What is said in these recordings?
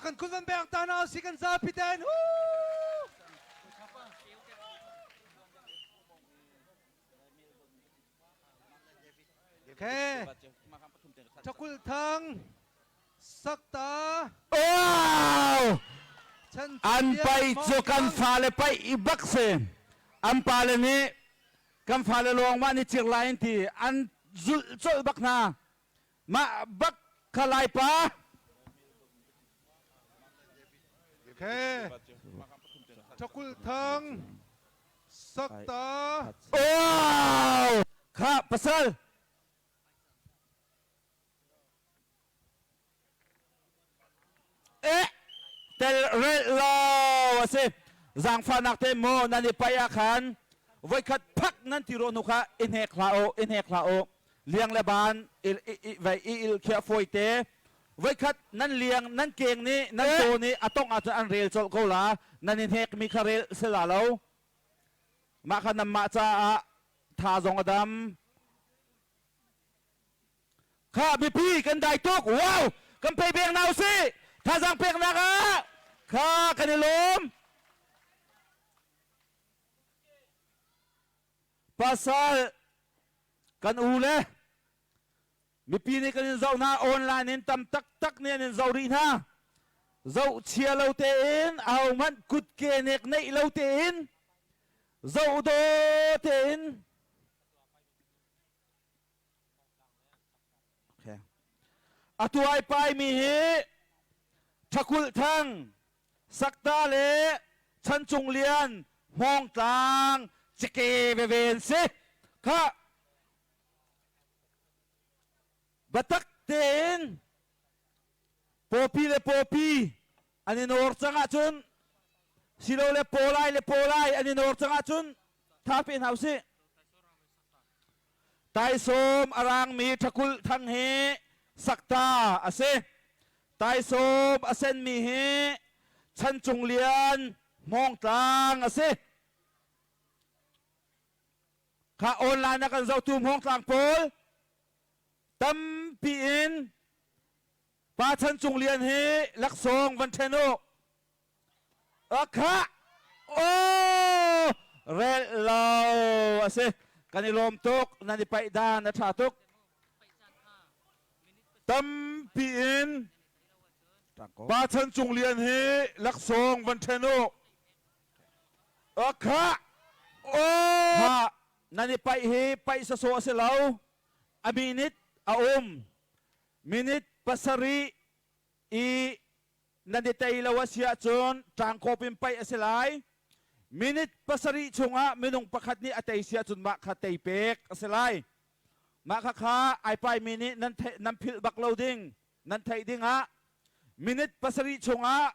Kan kun van beng ta na si kan zapi ten. Okay. Chakul thang sakta. Wow! An pai cu kan fale pai i bak si. An pale nih kan fale lawng mah nih cir lai an ti. An zulh colh bak hna. Mah bak kha Laipa. Okay. Chakul thang sakta. Wow! Kha pasal. Eh, tel rel lo a si. Zaangfahnak te maw nan i paih ah khan voikhat phak nan ti rawh hnu kha i hnek hlah u, i hnek hlah u. Liang le ban i, i, i, vei i il khi a fawi te. Voikhat nan liang, nan keng nih, nan taw nih a tongh ahcun an rel colh ko la. Nan i hnekmi kha rel si la lo. Mah kha nanmah caah tha zong a dam. Kha mipi kan dai tuk. Wow! Kan pei beng na usih. Thazaang peknak ah kha kan i lawm. Pasal kan u le mipi nih kan in zoh hna online in tam taktak nih an in zoh rih hna. Zoh chia lo tein ahohmanh kutke nek neih lo tein zoh daw tein Okay. Atu ai paimi hi Thakulh Thang, Sakta le Chancung Lian, Hmawngtlang, Cike veve an si. Kha batak tein pawpi le pawpi an i nawr cang ahcun silole pawlai le pawlai an i nawr cang ahcun tha pe hna usih. Taisawm a rangmi Thakulh Thang hi sakta a si. Taisawm a senmi hi Chancung Lian Hmawngtlang a si. Kha online a kan zohtu Hmawngtlang pawl tampi in Pa Chancung Lian hi laksawng van ṭhen u. Khah! Aw! Rel lo a si. Kan i lawm tuk. Nan i paih dan a ṭha tuk. Tampi in Pa Chan Cung Lian hi laksawng van ṭhen u. Khah! Aw! Nan i paih hi paih sawsawh a si lo. A minute a um. Minute pasarih i nan i tei lo a si ahcun ṭangkawp in paih a si lai. Minute pasarih chungah minung pakhat nih a tei si ahcun mah kha tei pek a si lai. Mah kha kha ai paimi nih nan theih nan philh bak lo ding nan theih ding ah minute pasarih chungah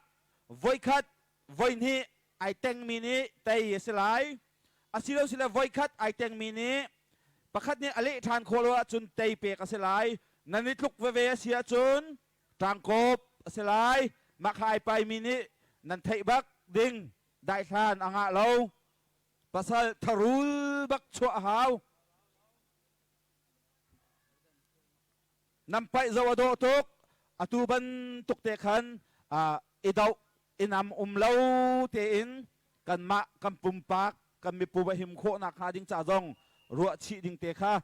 voikhat voihnih ai tengmi nih tei a si lai. Asilo sile voikhat ai tengmi nih pakhat nih a leh ṭhan khawh lo ahcun tei pek a si lai. Nan i tluk veve a si ahcun Ṭangkawp a si lai. Mah kha ai paimi nih nan theih bak ding daihlan a ngah lo. Pasal tharul bak chuah a hau. Nan paih zo a dawh tuk. Atu bantuk te khan i doh i nam um lo tein kanmah kan pumpak kan mipu va him khawhnak hnga ding ca zong ruah chih ding te kha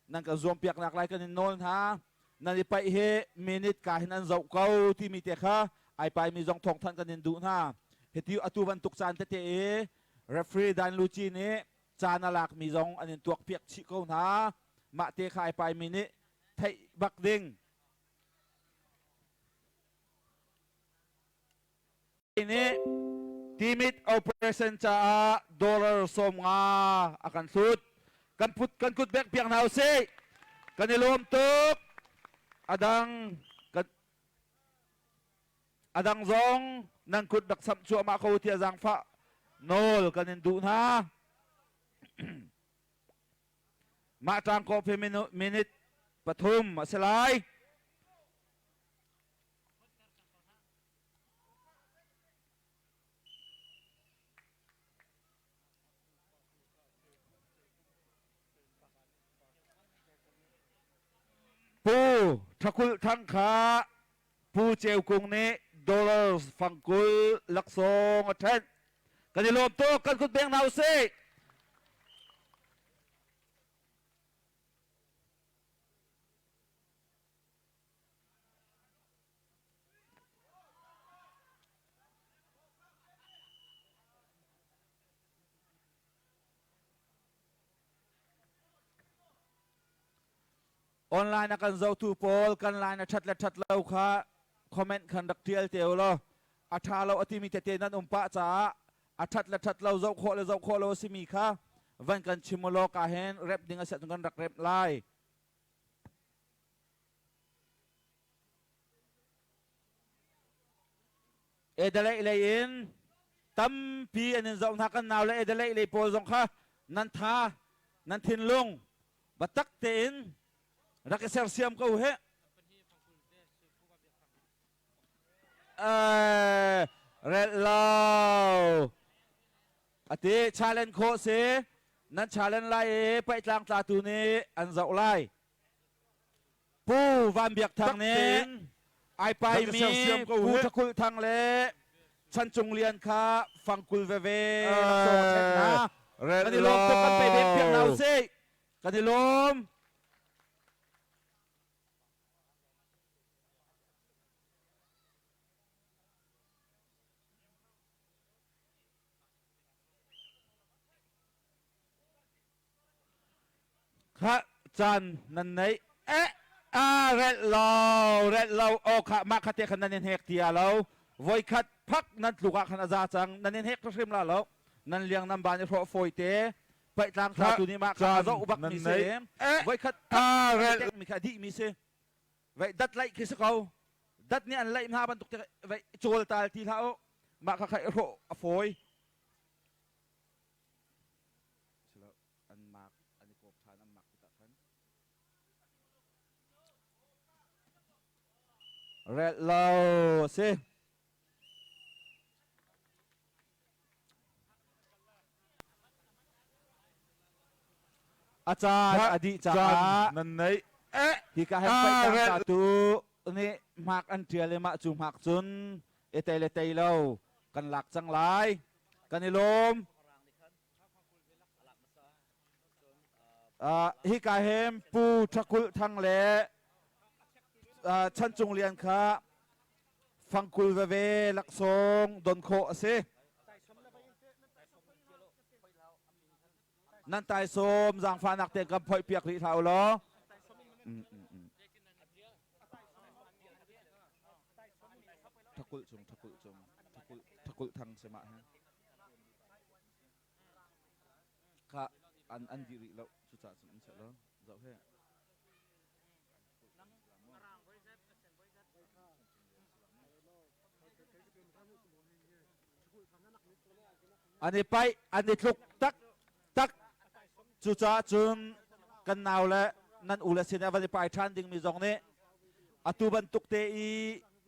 nan kan zuampiaknak lai kan in nawl hna. Nan i paih hi minute ka hin an zoh ko timi te kha ai paimi zong thawngthanh kan in duh hna. Hiti atu bantuk caan tete i referee Dan Luci nih caan a lakmi zong an in tuakpiak chih ko hna. Mah te kha ai paimi nih theih bak ding. Nih Timit operation caah dollar 50 a kan hlut. Kan put kan kut bek piak hna usih. Kan i lawm tuk. Adang kan adang zong nan kut rak samh cuahmah ko tiah zaangfah nawl kan in duh hna. Mah ṭangkawp hi minute pathum a si lai. Pu Thakulh Thang kha Pu Ceu Kung nih dollars fangkul laksawng a ṭhenh. Kan i lawm tuk, kan kut beng hna usih. Online a kan zohtu pawl kan line a ṭhat le ṭhat lo kha comment khan rak ṭial te u law a ṭha lo a timi tete nan um pah caah a ṭhat le ṭhat lo zoh khawh le zoh khawh lo a simi kha van kan chim u law ka hen rep ding a si ahcun kan rak rep lai. Edalei lei in tampi an in zoh hna kan nau le edalei lei pawl zong kha nan tha nan thinlung biatak tein rak i sersiam ko he. Relh lo. Ati challenge khawh si. Nan challenge lai i paihtlang tlatu nih an zoh lai. Pu Van Biak Thang nih ai paimi Pu Thakulh Thang le Chan Cung Lian kha fangkul veve laksawng a ṭhenh hna. Kan i lawm tuk kan pe bek piak hna usih. Kan i lawm. Kha caan nan neih eh a relh lo relh lo aw kha mah kha te khan nan in hek tia lo voikhat phak nan tluk ah khan a za cang nan in hek hrim la lo nan liang nan ban i hrawh fawi te paih tlang tu nih mah kha a zoh bak mi si voikhat phak mi kha dih mi si vei dat laih khi si ko dat nih an laih hna bantuk te vei cawl tal ti hlah u mah kha kha i hrawh a fawi an mak an i kawp ṭhan an mak tikah khan relh lo a si. A caan a dih caah nan neih hika hen paih tu nih hmak an ṭial i mah cu hmak cun i tei le tei lo kan lak cang lai. Kan i lawm. Hika hin Pu Ṭhakulh Thang le Chan Cung Lian kha fangkul veve laksawng don khawh a si. Nan taisawm zaangfahnak tein kan phoih piak rih hlah u law. Ṭhakulh cung, ṭhakulh cung, ṭhakulh, ṭhakulh thang si mah hi. Kha an an dih rih lo cucaah cun um seh law zoh he. An i paih, an i tluk tak tak. Cucaah cun kan nau le nan u le sin ah van i pai ṭhan dingmi zong nih atu bantuk te i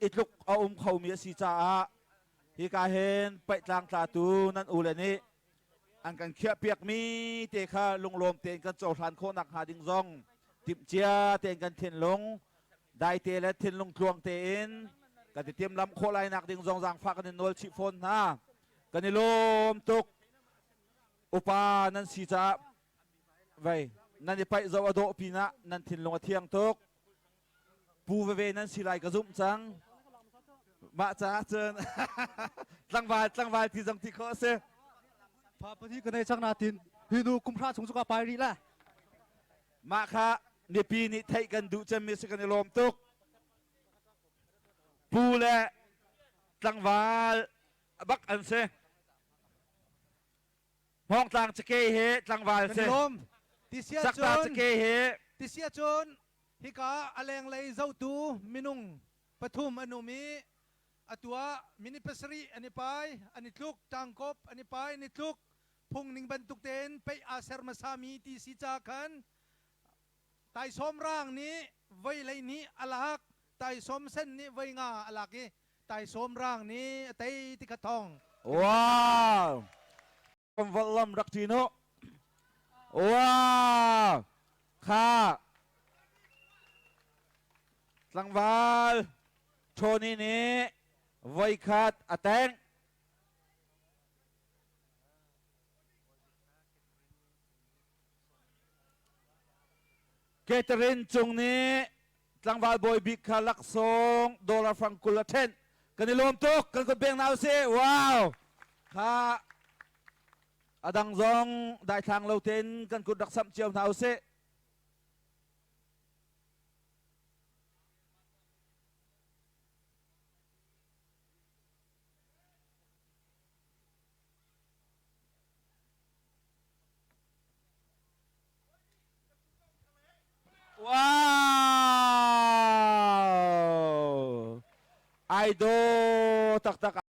i tluk a um khomi a si caah hika hin paihtlang tlatu nan u le nih an kan khiahpiakmi te kha lunglawm tein kan cohlan khawh nakhnga ding zong timhcia tein kan thinlung daite le thinlung tluang tein kan i timhlamh khawh lai nak ding zong zaangfah kan in nawl chih fawn hna. Kan i lawm tuk. Upa nan si caah vei nan i paih zoh a dawh pinah nan thinlung a thiang tuk. Pu veve nan si lai ka zumh cang. Mah caah cun tlangval tlangval ti zong ti khawh a si. Fa pahnih ka nei cang natin hi nu kum hra chung cu ka pai rih la. Mah kha mipi nih theih kan duh cemmi si kan i lawm tuk. Pu le tlangval bak an si. Hmawngtlang cake hi tlangval si. Sakta cake hi. Tisia cun hika a lenglei zotu minung pathum an um i atu ah minute pasarih an i pai, an i tluk, tangkop an i pai, an i tluk. Phungning bantuk tein peih aa ser hmasami ti si ca khan taisawm raang nih voi 12 a lak, taisawm sen nih voi nga a lak i taisawm raang nih a tei ti kha thawng. Wow! Lam rak ṭin u. Wow! Kha tlangval. Tony nih voikhat a tengh. Catherine Cung nih tlangval bawi bik kha laksawng dollar fang 20 a ṭhenh. Kan i lawm tuk. Kan kut beng hna usih. Wow! Kha a dang zong daithlang lo tein kan kut rak samh cio hna usih. Wow! Idol taktak.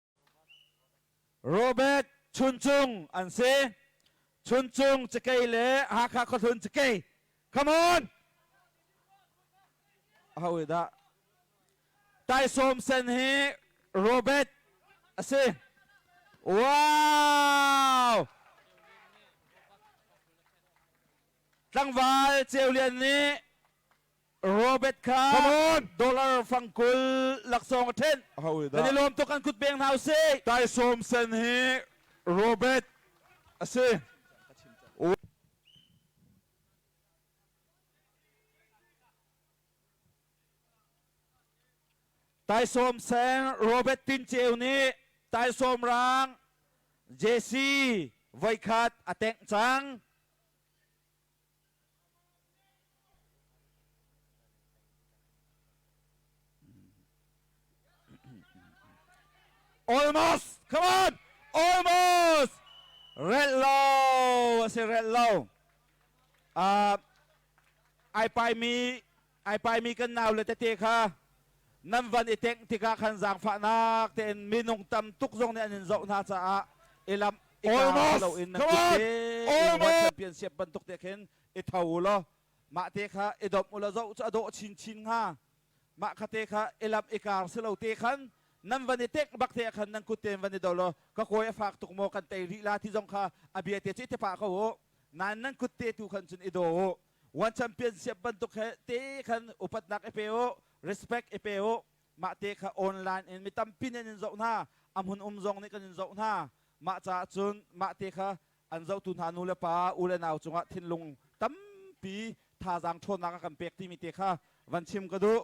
Robert Chuncung an si. Chuncung cakei le Hakha Khuahlun cakei. Come on! Aho dah? Taisawm sen hi Robert a si. Wow! Tlangval Ceu Lian nih Robert kha Come on! dollar fang 20 laksawng a ṭhenh. Aho Kan i dah? lawm tuk an kut beng hna usih. Taisawm sen hi Robert a si. Taisawm Seng Robert Tin Ceu nih Taisawm Rang JC voikhat a tengh cang. Almost! Come on! Almost! Red low! A si red low. Ai paimi ai paimi kan nau le tete kha nan van i tengh tikah khan zaangfahnak tein minung tam tuk zong nih an in zoh hna caah i lamh i Almost! lo in nan Come kut on! te in Almost! championship bantuk te khin i tho u law mah te kha i domh u law zoh cu a dawh chinchin hnga mah kha te kha i lamh i kar si lo te khan nan van i tengh bak te khan nan kut tein van i do law ka kawi a fak tuk maw kan tei rih la ti zong kha a bia te cu i te pah ko u nain nan kut te tu khan cun i daw u one championship bantuk he te khan upatnak i pe u respect i pe u mah te kha online in mi tampi nih an in zoh hna a hmun um zong nih kan in zoh hna mah caah cun mah te kha an zohtu hna nu le pa u le nau cungah thinlung tampi thazaang ṭhawnnak a kan pek timi te kha van chim ka duh.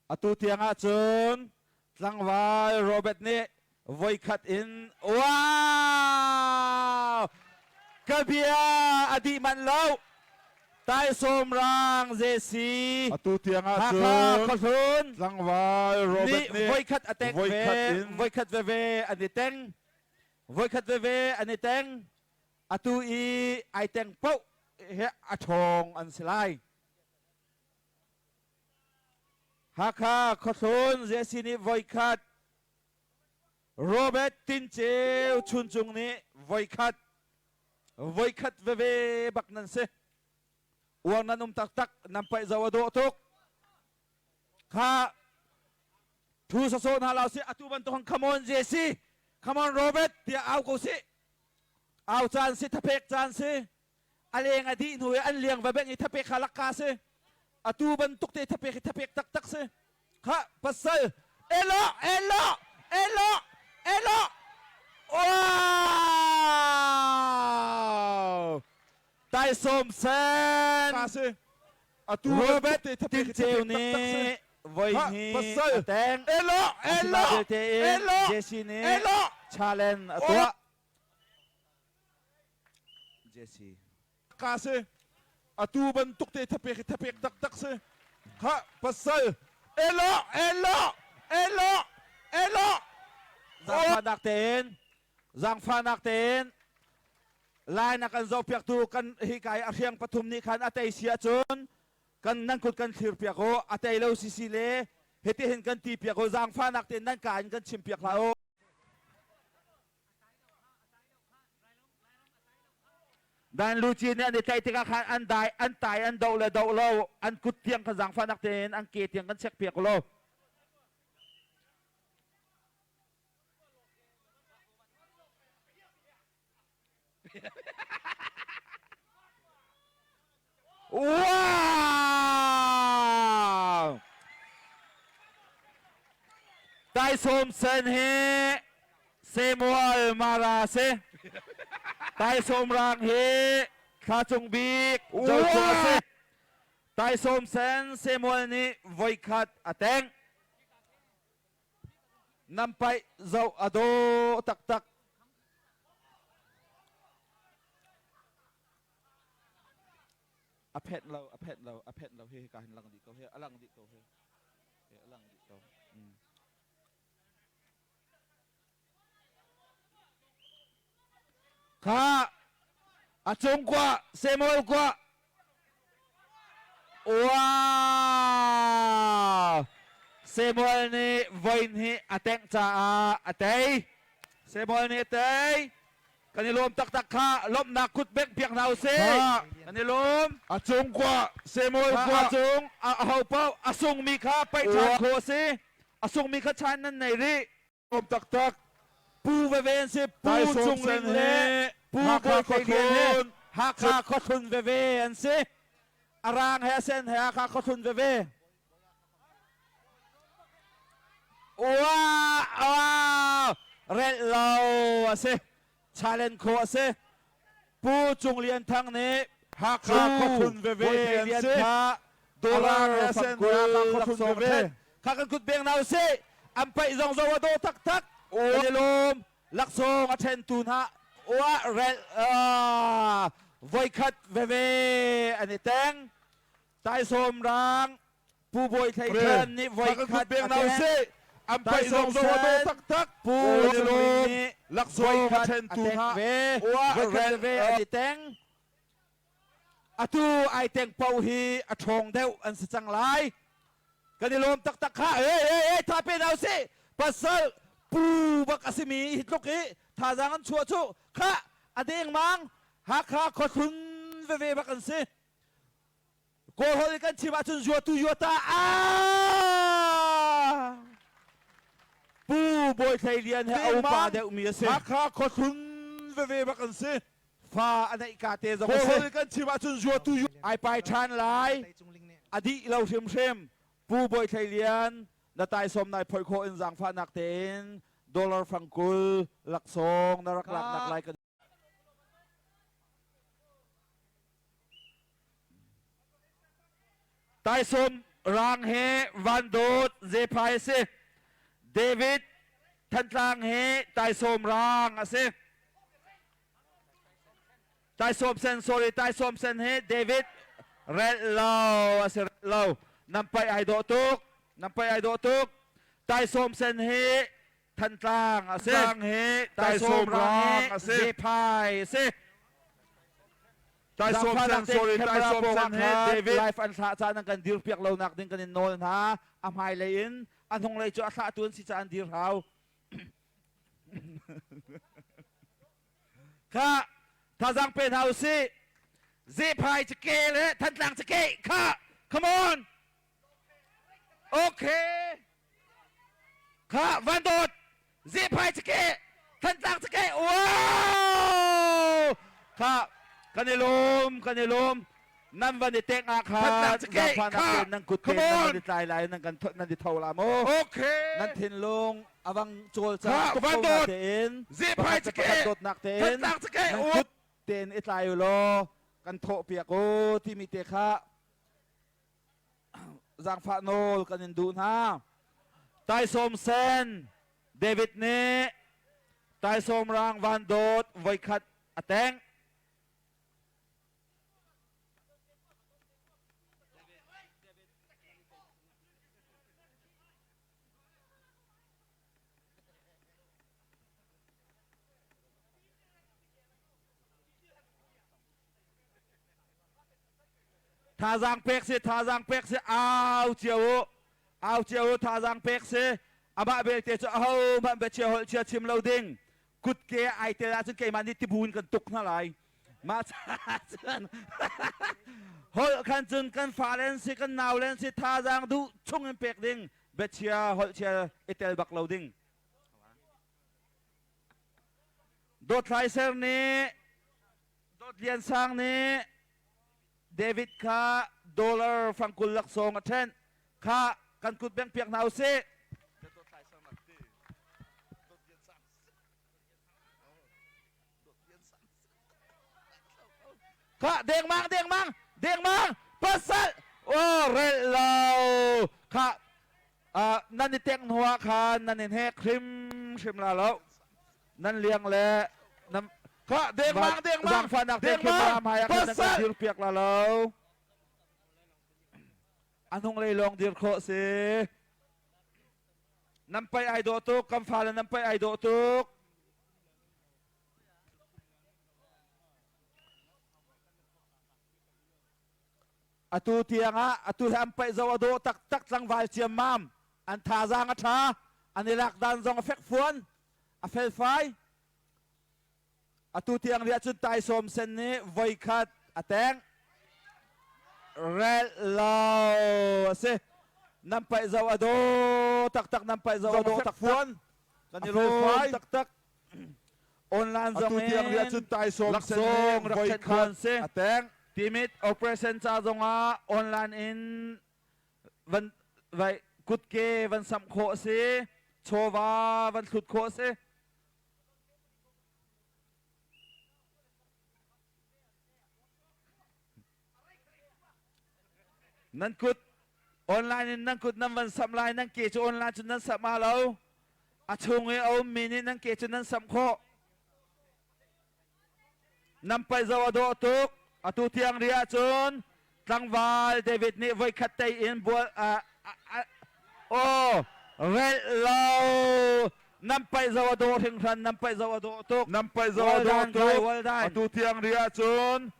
Atu tiang ahcun tlangval Robert nih voikhat in wow! Ka bia a dih manh lo. Taisawm rang Jesse Atu tiang Hakha ahcun Khuahlun tlangval Robert nih nih voikhat a teng ve voikhat in voikhat veve an i teng voikhat veve an i teng atu i ai teng paoh he a ṭhawng an si lai. Hakha Khuahlun Jesse nih voikhat, Robert Tin Ceu Chuncung nih voikhat, voikhat veve bak nan si. Uang nan um taktak, nan paih zo a dawh tuk. Kha thu sawsawh hna lo si atu bantuk han come on Jesse, come on Robert tiah au ko si. Au caan si, thapek caan si. A leng a dih hnu i an liang va bengh i thapek kha lakka si atu bantuk te thapek hi thapek taktak si kha pasal elo elo elo elo wow taisawm sen ka si atu Robert bantuk te thapek hi Tin Ceu thapek taktak si nih voi Ha, hnih pasal. a teng elo elo Asinain tein elo Jesse nih elo challenge a tuah Jesse. Ka si. Atu bantuk te thapek hi thapek taktak si. Kha pasal elo elo elo elo Zaangfahnak tein zaangfahnak tein line a kan zohpiaktu kan hika i a hriang pathum nih khan a tei si ahcun kan nan kut kan thlir piak u a tei lo sisi le hitihin kan ti piak u zaangfahnak tein nan ka in kan chim piak hlah u Dan Luci nih an i tlaih tikah khan an dai an tai an doh le doh lo an kut tiang kha zaangfahnak tein an ke tiang kan check piak lo. Wow! Taisawm sen hi Samuel Mara si. Taisawm rang hi Thla Cung Bik Joshua si. Taisawm sen Samuel nih voikhat a tengh. Nan paih zoh a daw taktak. A phenh lo, a phenh lo, a phenh lo. Hi ka hin lang dih ko. Hi a lang dih ko. Hi hi a lang dih ko. Kha a cung kwa Samuel kwa Wow! Samuel nih voin hi a tengh caah a tei. Samuel nih a tei. Kan i lawm taktak kha lawmhnak kut bengh piak hna usih. Kan i lawm. A cung kwa Samuel kwa A cung a ho paoh a sungmi kha paih ṭhan khawh a si. A sungmi kha chan nan nei rih. Lawm taktak. Pu veve an si. Pu Cung Ling le Pu Bawi Thei Lian he Hakha khuathlun veve an si. A rang he a sen he Hakha khuathlun veve. Wow! Wow! Relh lo a si. Challenge khawh a si. Pu Cung Lian Thang nih Hakha khuathun veve an si. Dollar fangkul laksawng a Kha kan kut beng na usih. An paih zong zo a dawh taktak. Kan i lawm. Laksawng a ṭhentu hna uah relh voikhat veve an i teng. Taisawm rang Pu Bawi Thlei Than nih voikhat a teng. An paih zong zo a dawh taktak. Pu Cung nih voikhat a teng ve. Voikhat veve an i teng. Atu ai teng paoh hi a ṭhawng deuh an si cang lai. Kan i lawm taktak kha. Hey, hey, hey, tha pe hna usih. Pasal pu bak a simi hi tluk i thazaang an chuah cu kha a dengmang Hakha khuahlun veve bak an si. Kawlholh in kan chim ahcun zuatu yuata ah Pu Bawi Thlei Lian he a upa deuhmi a si. Hakha khuahlun veve bak an si. Fa a neih ka te zong a si. Kawlholh in kan chim ahcun zuatu Ai pai ṭhan lai. A dih lo hrimhrim. Pu Bawi Thlei Lian na taisawm nai phoih khawh in zaangfahnak tein dollar fangkul laksawng na rak laknak lai kan Taisawm rang he Van Dawt Zephai a si. David Thantlang he Taisawm rang a si. Taisawm sen sorry Taisawm sen he David relh lo a si relh lo. Nan paih ai dawh tuk. Nan paih ai dawh tuk. Taisawm sen he Thantlang a si. Thantlang hi Taisawm Taisawm rang a si. Zephai a si. Taisawm sen sorry Taisawm sen he David live an thlah caan an kan dir piak lo nak ding kan in nawl hna. A hmailei in a hnunglei cu a thlahtu an si caah an dir hau. Kha thazaang pe hna usih. Zephai cake le Thantlang cake kha come on. Okay. Kha Van Dawt Zephai cakeh Thantlang cakeh wow kha kan i lawm kan i lawm nan van i tek ah khan zaangfahnak tein nan kut tein nan van i tlai lai nan kan nan i tho la mu Okay nan thinlung awang cawl Kha cang tuk Van ko na Dawt tein Zephai pakhat le cakeh pakhat dawtnak tein Thantlang cakeh nan kut tein i tlai u law kan thawh piak u timi te kha Zaangfah nawl kan in duh hna. Taisawm sen David nih taisawm rang van dawt voikhat a tengh. Thazaang pek si, thazaang pek si, au cio u. Au cio u, thazaang pek si. Amah belte cu ahohmanh biachia holh chia chim lo ding. Kutke ai tel ahcun keimah nih tibu in kan tuk hna lai. Mah caah cun holh khan cun kan fale an si, kan naule an si, thazaang duh chung in pek ding. Biachia holh chia i tel bak lo ding. Dawthlai ser nih Dawt Lian Sang nih David kha dollar fangkul laksawng a ṭhenh. Kha kan kut bengh piak hna usih. Kha dengmang dengmang dengmang pasal oh rel lo kha nan i teng hnu ah khan nan in hek hrim hrim la lo nan liang le nan kha dengmang dengmang zaangfahnak te camera hmai ah khan nan kan dir piak la lo a hnung lei lawng dir khawh si nan pai ai dawh tuk kan fale nan pai ai dawh tuk Atu tiangah atu hi an paih zo a dawh taktak tlangval ciammam an thazaang a ṭha an i lak dan zong a fekfuan a felfai atu tiang riah cun taisawm sen nih voikhat a teng rel lo a si nan paih zo a dawh taktak nan paih zo a dawh taktak kan i lawm taktak Online zong Atu tiang riah cun taisawm sen laksawng nih rak voi ṭhen khat khuan si. a teng. Timit operation ca zongah online in van vai kutke van samh khawh a si. Chawva van thlut khawh a si. Nan kut online in nan kut nan van samh lai nan ke cu online cun nan samh ma lo. A chung i a ummi nih nan ke cu nan samh khawh. Nan paih zo a dawh tuk. Atu tiang ri ahcun tlangval David nih voikhat tei in bual aw relh lo nan paih zo a dawh hringhran nan paih zo a dawh tuk. Nan paih zo a dawh tuk. Atu tiang ri ahcun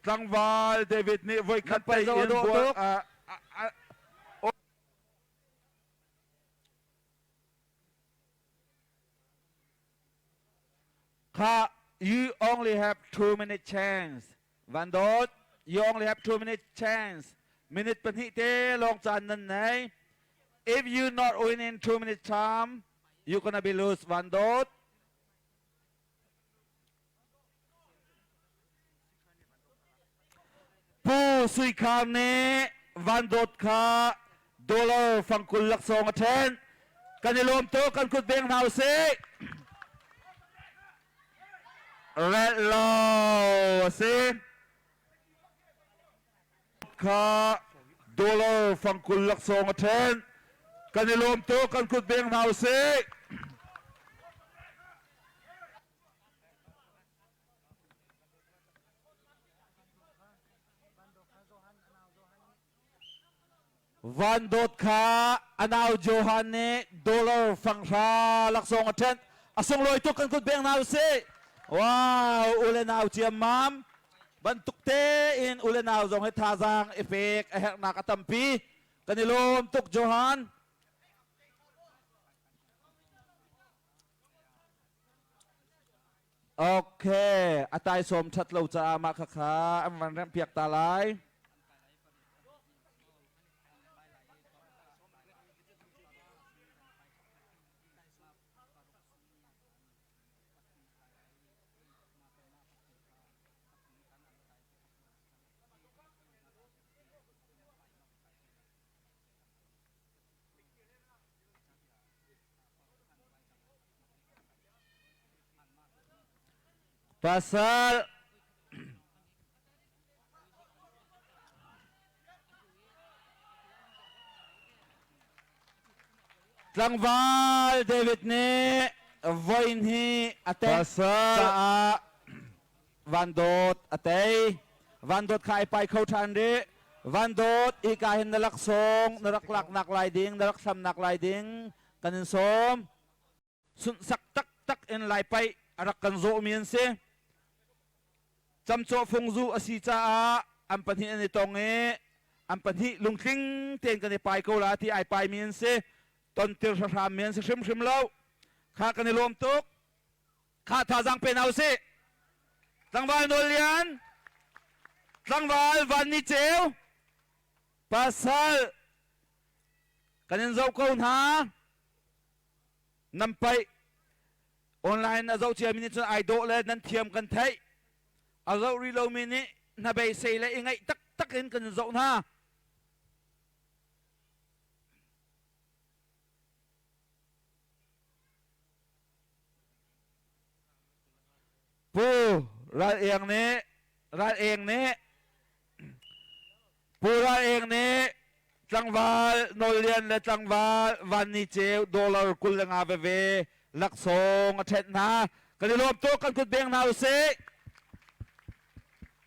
tlangval David nih voikhat tei in bual Kha you only have 2 minute chance. Van Dawt, you only have 2 minute chance. Minute pahnih te lawng caan nan nei. If you not win in 2 minute time, you gonna be lose Van Dawt. Pu Sui Khar nih Van Dawt kha dollar fangkul laksawng a ṭhen. Kan i lawm tuk, kan kut beng hna usih. Relh lo a si. Kha dollar fangkul laksawng a ṭhen. Kan i lawm tuk, kan kut beng hna usih. Van Dawt kha a nau Johan nih dollar fanghra laksawng a ṭhenh. A sunglawi tuk kan kut beng hna usih. Wow, u le nau ciammam. Bantuk tein u le nau zong hi thazaang i pek a herhnak a tampi. Kan i lawm tuk Johan. Okay, a taisawm ṭhat lo caah mah khakha an van remhpiak ta lai. Pasal Tlangval David nih voin hi a teh caah Van Dawt a tei. Van Dawt kha ai pai kho ṭhan rih. Van Dawt hika hin na laksawng na rak laknak lai ding, na rak hlamnak lai ding kan in sawm. Sunhsak taktak in Lai paih a rak kan zawhmi an si. Camcawh fungzu a si caah an pahnih an i tong i an pahnih lungtling tein kan i pai ko la ti ai paimi an si. Tontir hrahrammi an si hrimhrim lo. Kha kan i lawm tuk. Kha thazaang pe hna usih. Tlangval Nawl Lian, Tlangval Van Ni Ceu, pasal kan in zoh ko hna. Nan paih online a zoh ciami nih cun ai dawh le nan thiam kan theih. A zoh rih lomi nih hnabeisei le i ngaih taktak in kan in zoh hna. Pu Ral Eng nih Ral Eng nih Pu Ral Eng nih tlangval Nawl Lian le tlangval Van Ni Ceu dollar 25 veve laksawng a ṭhenh hna. Kan i lawm tuk, kan kut beng hna usih.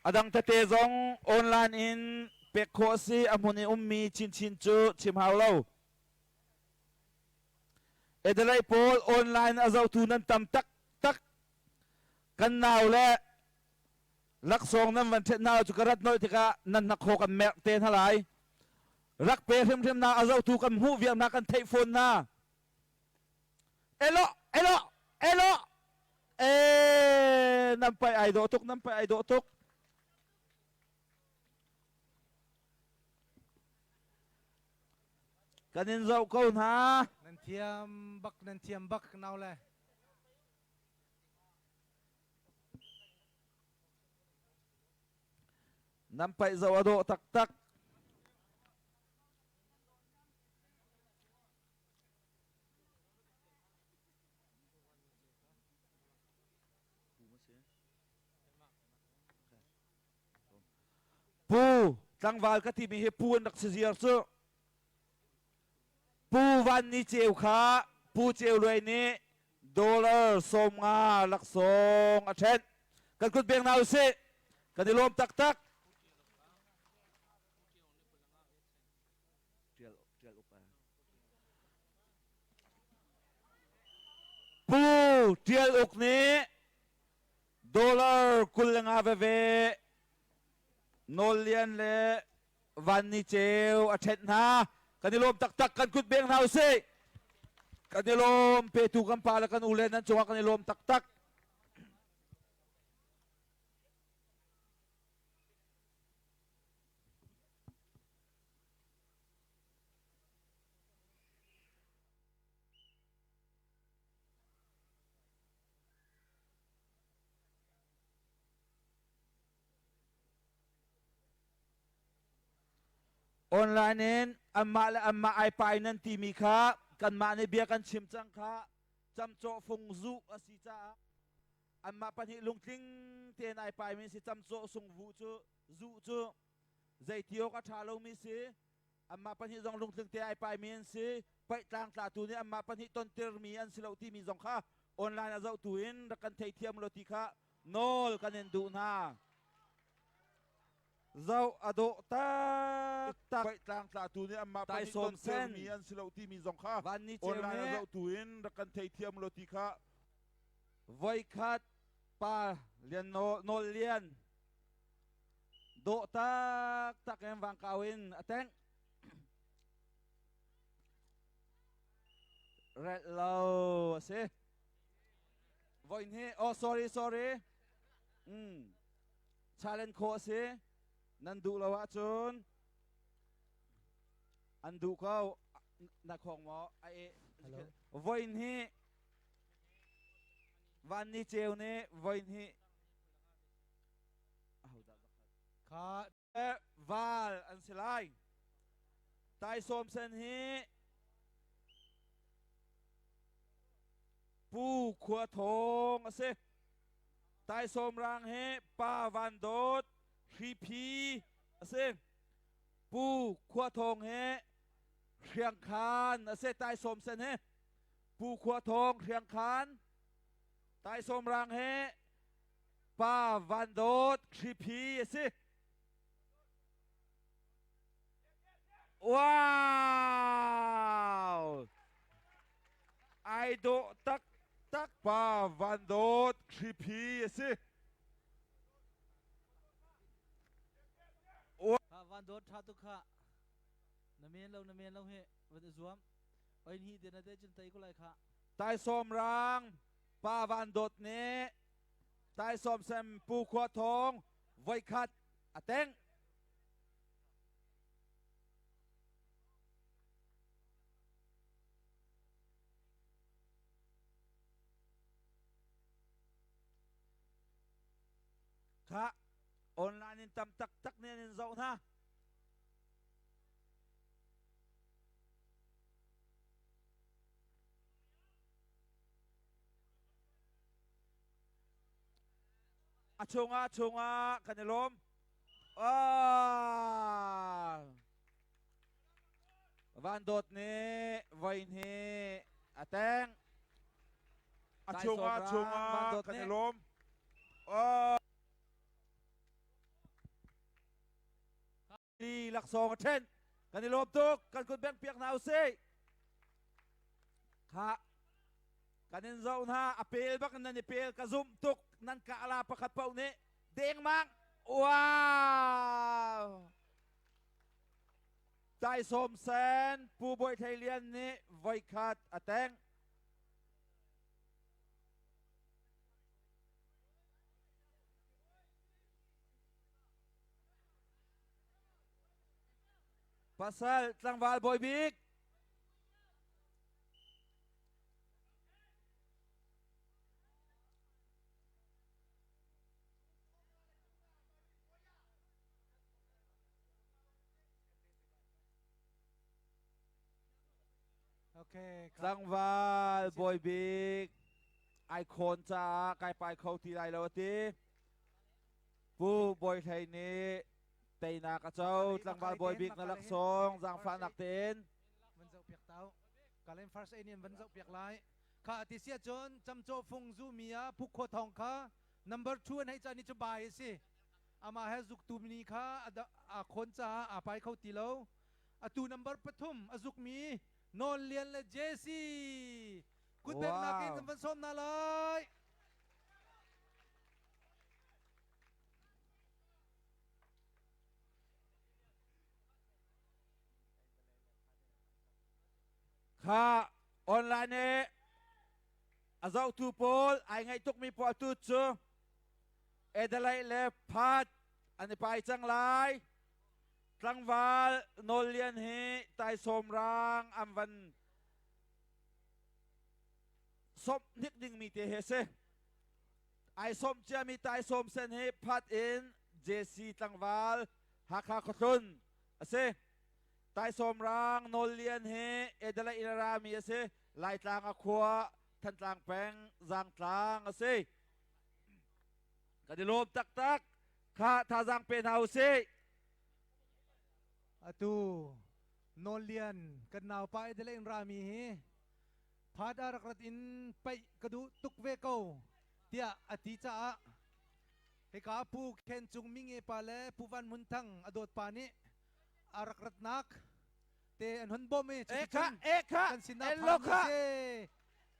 A dang tete zong online in pek khawh a si. A hmun i ummi chinchin cu chim hau lo. Adelaide pawl online a zohtu nan tam taktak. Kan nau le laksawng nan van ṭhet hna cu ka rat nolh tikah nan hnakhaw kan merh te hna lai. Rak pe hrimhrim hna a zohtu kan hmuh viar hna kan theih fawn hna. Elo elo elo e nan pai ai dawh tuk nan pai ai dawh tuk. Kan in zoh ko hna. Nan thiam bak nan thiam bak nau le. Nan paih zoh a dawh taktak. Pu tlangval ka timi hi pu an rak si ziar cu. Pu Van Ni Ceu kha Pu Ceu Luai nih dollar 50 laksawng a ṭhenh. Kan kut beng hna usih. Kan i lawm taktak. Pu Ṭial Uk nih dollar 25 veve Nawl Lian le Van Ni Ceu a ṭhenh hna. Kan i lawm taktak. Kan kut beng hna usih. Kan i lawm. Petu kan pa le kan u le nan cungah kan i lawm taktak. Online in anmah le anmah ai pai nan timi kha kanmah nih bia kan chim cang kha camcawh fung zuh a si caah anmah pahnih lungtling tein ai paimi si camcawh sung vu cu zuh cu zeiti awk a ṭha lomi si anmah pahnih zong lungtling te ai paimi an si paih tlangtlatu nih anmah pahnih tontirmi an si lo timi zong kha online a zohtu in rak kan theithiam lo ti kha nawl kan in duh hna. Zoh a dawh taktak. Paih tlangtlatu nih anmah pahnih Taisawm sen. tontirmi an si lo timi zong kha Van Ni Ceu online a nih zohtu in rak kan theithiam lo ti kha voikhat pa Lian Nawl Lian dawh taktak in vangkau in a tengh. Relh lo a si. Voin hi oh sorry sorry. Challenge khawh a si. Nan duh lo ahcun an duh ko. Na khong maw? A e. Voin hi Van Ni Ceu nih voin hi Kha val an si lai. Taisawm sen hi Pu Khua Thawng a si. Taisawm rang hi Pa Van Dawt Hriphi a si. Pu Khua Thawng hi Hriangkhan a si. Taisawm sen hi Pu Khua Thawng Hriangkhan. Taisawm rang hi Pa Van Dawt Hriphi a si. Wow! Ai dawh taktak. Pa Van Dawt Hriphi a si. Pa Van Dawt tha tuk kha. Na men lo na men lo he van i zuam. Oin hi te na te cun tei ko lai kha. Taisawm rang Pa Van Dawt nih Taisawm sem Pu Khua Thawng voikhat a tengh. Kha online in tam taktak nih an in zoh hna. A chungah chungah kan i lawm. Ah! Van Dawt nih voin hi a teng. A chungah chungah kan i lawm. Oh. Li laksawng a ṭhen. Kan i lawm tuk. Kan kut bengh piak hna usih. Kha kan in zoh hna a pel bak in nan i pel ka zumh tuk nan kah la pakhat paoh nih dengmang wow Taisawm Sen Pu Bawi Thlei Lian nih voikhat a teng. Pasal tlangval bawi bik Okay. Tlangval bawi bik ai khawn caah kai pai kho ti lai lo a ti. Pu Bawi Hlei nih teinak a co. Tlangval bawi bik na laksawng zaangfahnak tein. Van zoh piak tau. Kalen first aid in van zoh piak lai. Kha ti sia cun camcaw fung zu mi ah Phu Khua Thawng kha number 2 an hei ca ni cu bai a si. Amah he zuktu ni kha a khawn caah aa pai kho ti lo. Atu number 3 a zukmi Nawl Lian le JC kutbengnak in kan van sawm hna lai. Kha online i a zohtu pawl ai ngaih tukmi pawl tu cu Adelaide le Perth an i pai cang lai. Tlangval Nawl Lian hi taisawm rang an van sawmh hnik dingmi te hi a si. Ai sawmh ciami taisawm sen hi Perth in JC tlangval Hakha khuahlun a si. Taisawm rang Nawl Lian hi Adelaide in a rami a si. Laitlang a khua Thantlang peng Zangtlang a si. Kan i lawm taktak. Kha thazaang pe hna usih. Atu Nawl Lian kan naupa Adelaide in rami hi phat ah rak rat in paih ka duh tuk ve ko tiah a ti caah hika Pu Khen Cung Minge pa le Pu Van Hmun Thang a dawt pa nih a rak ratnak te an hun bawmh i Eka eka kan sinah phan se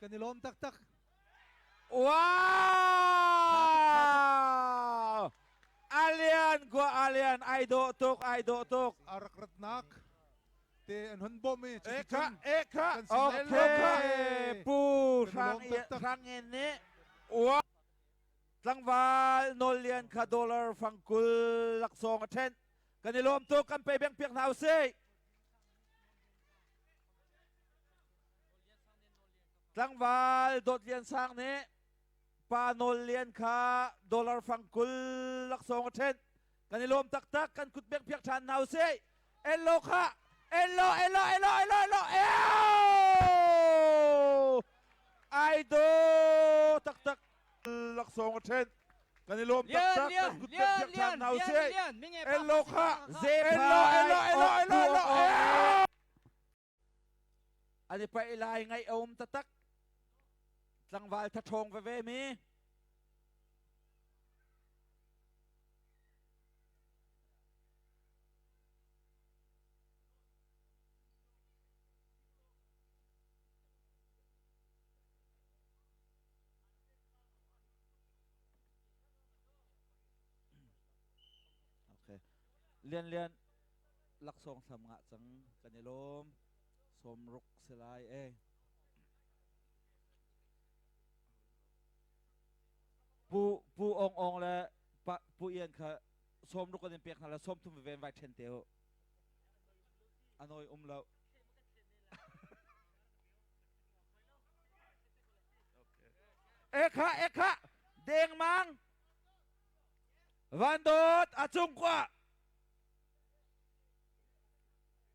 kan i lawm taktak. Wow! Alian gua alian ai dawh tuk ai dawh tuk. A rak ratnak te an hun bawmh i Eka eka Okay Pu Hrang Hrang En nih Wow! Tlangval Nawl Lian kha dollar fangkul laksawng a ṭhenh. Kan i lawm tuk, kan pe beng piak hna usih. Tlangval Dawt Lian Sang nih Pa Nawl Lian kha dollar fangkul laksawng a ṭhenh. Kan i lawm taktak, kan kut beng piak ṭhan hna usih. Ello kha, ello, ello, ello, ello, ello, eo! Ai do taktak. Laksawng a ṭhenh. Kan i lawm taktak, kan kut beng piak ṭhan hna usih. Ello kha, ello, ello, ello, ello, ello, eo! An i paih lai ngaih a um taktak. Tlangval thathawng veve mi. Okay. Lian Lian laksawng thlam ngah cang kan i lawm. Sawmruk si lai e. Pu Pu Ong Ong le pa, Pu Ian kha sawmruk kan in pek hna la 30 ven vai ṭhen te u. Anoi um lo. Ekha ekha dengmang. Van Dawt a cung kwa.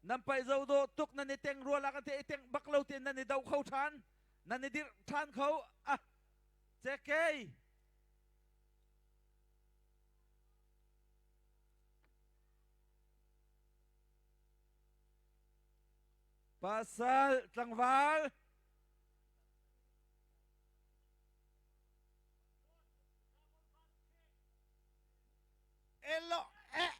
Nan pai zo do tuk nan i teng rua la kan te i teng bak lo te nan i do kho than. Nan i dir than kho. Ah, cekei. Pasal tlangval. Elo eh.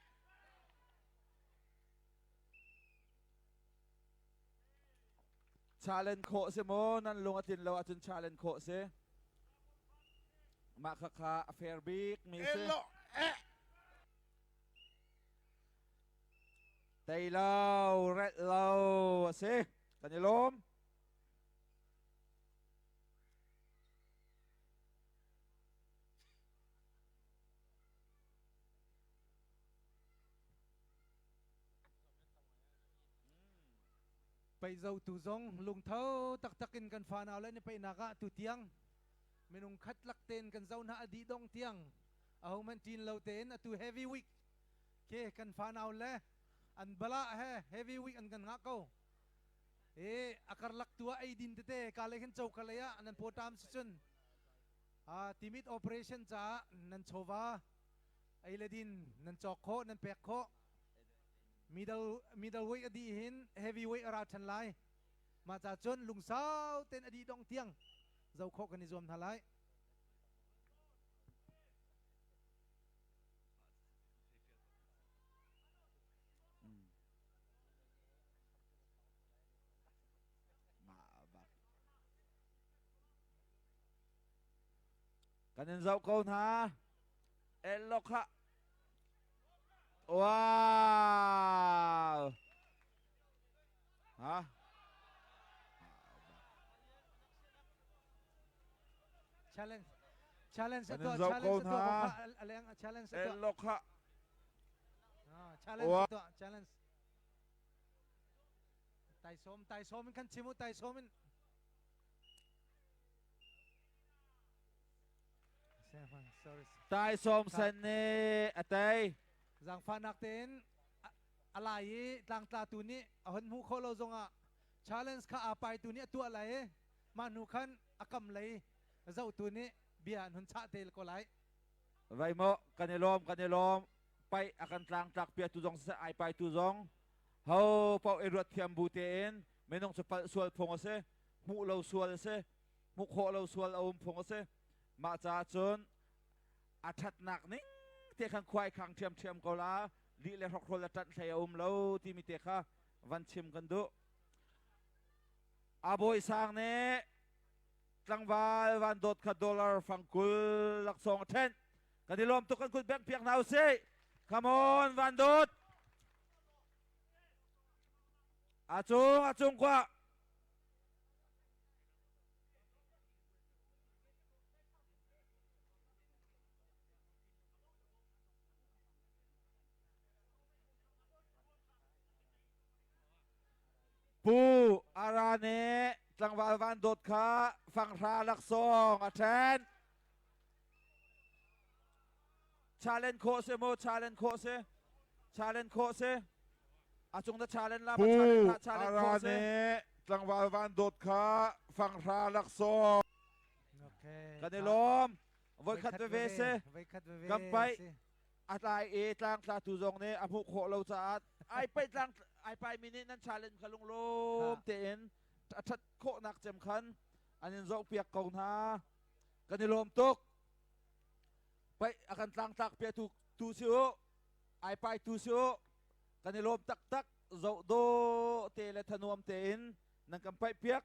Challenge khawh si maw nan lung a tlin lo ahcun challenge khawh si. Mah kha kha a fair bik mi si. Elo eh. Tei lo, relh lo a si. Kan i lawm. Peizotu zong lungtho taktak in kan fanau le ni peinak ah tutiang minung khat lak tein kan zo hna a dih dong tiang ahohmanh ṭin lo tein atu heavy week ke kan fanau le an bala he heavy week an kan ngah ko e a karlak tu ah eidin tete ka le khin cho ka lei ah nan pawṭam si cun timit operation caah nan chawva ei le din nan cawk khawh nan pek khawh middle middle weight a dih hin heavy weight a ra ṭhan lai mah ca cun lungsau ten a dih dong tiang zo khawh kan i zuam hna lai. Kan in zoh ko hna. Ello kha. Wow. Ha? Challenge. Challenge Kan in atuah zoh challenge ko atuah hna. kha aleng challenge atuah. Ello kha. Ah, challenge Wow. atuah challenge. Tai som tai som in kan chim u tai som in. Sorry. Tai som sen nih a tei. Zaangfahnak tein a lai i tlangtlatu nih a hon hmuh khawh lo zongah challenge kha aa paitu nih a tuah lai i mah hnu khan a kam lei zohtu nih bia an hun chah te ko lai. Vai maw kan i lawm kan i lawm paih a kan tlangtlak piatu zong siseh ai paitu zong ho paoh i ruat thiam bu tein minung cu palh sual phung a si hmuh lo sual a si hmuh khawh lo sual a um phung a si mah caah cun a ṭhatnak ning te khan khuai khang ṭhiamṭhiam ko la lih le hrokhrol le ṭanh hlei a um lo timi te kha van chim kan duh a bawi sang nih tlangval van dawt kha dollar fangkul laksawng a ṭhenh kan i lawm tuk kan kut bengh piak hna usih come on van dawt a cung a cung kwa Pu Ara nih tlangval Van Dawt kha fanghra laksawng a ṭhen. Challenge khawh si mu, challenge khawh si. Challenge khawh si. A cung na challenge la, ma Pu challenge hlah, challenge Ara khawh si. nih tlangval Van Dawt kha fanghra laksawng Okay. Kan i lawm. Voikhat veve si. Voikhat veve Kan paih. si. A tlai i tlangtla tu zong nih a hmuh khawh lo caah ai paih tlang ai pai mi nih nan challenge kha lunglawm tein a ṭhat khawhnak cem khan an in zohpiak ko hna. Kan i lawm tuk. Paih a kan tlangtlak piatu tu si u. Ai pai tu si u. Kan i lawm taktak. Zoh dawh te le thanuam tein nan kan paih piak.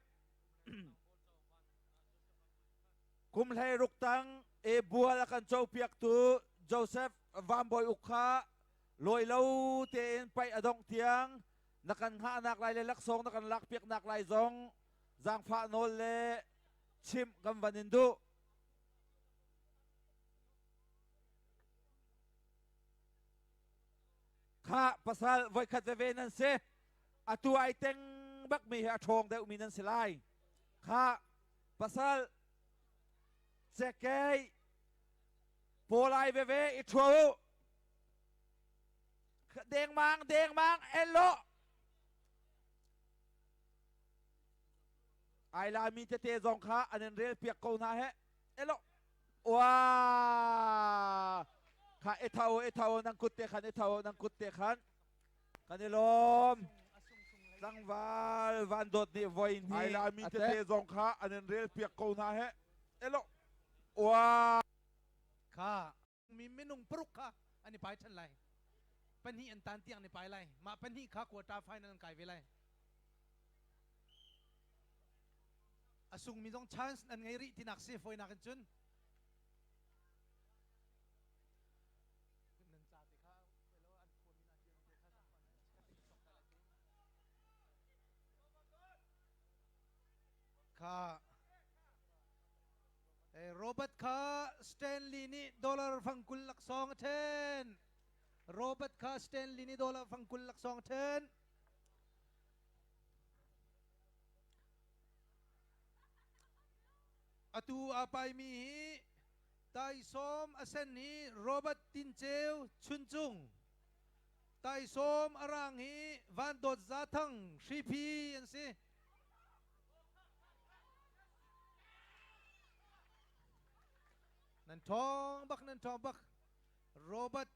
Kum hlei ruk tang e bual a kan copiaktu Joseph Vanbawi Uk kha lawi lo tein paih a dongh tiang na kan hngahnak lai le laksawng na kan lakpiaknak lai zong zaangfah nawl le chimh kan van in duh. Kha pasal voikhat veve nan si. Atu ai teng bakmi hi a ṭhawng deuhmi nan si lai. Kha pasal cekei pawlai veve i ṭhua u. Dengmang dengmang elo. Ai lami tete zong kha an in rel piak ko hna he. Elo. Wa! Kha e thau e thau nan kut te khan e thau nan kut te khan. Kan i lawm. Tlangval van dawt nih voi hnih. Ai lami tete zong kha an in rel piak ko hna he. Elo. Wa! Kha mi minung paruk kha an i pai ṭhan lai. Pahnih an tan tiang an i pai lai. Mah pahnih kha quarter final an kai ve lai. A sungmi zong chance an ngei rih tinak si fawinak in cun. Kha Robert kha Stanley nih dollar fangkul laksawng a ṭhen. Robert kha Stanley nih dollar fangkul laksawng a ṭhen. Atu aa paimi hi taisawm a sen hi Robert Tin Ceu Chuncung. Taisawm a rang hi Van Dawt Za Thang Hriphi an si. Nan ṭhawng bak, nan ṭhawng bak. Robert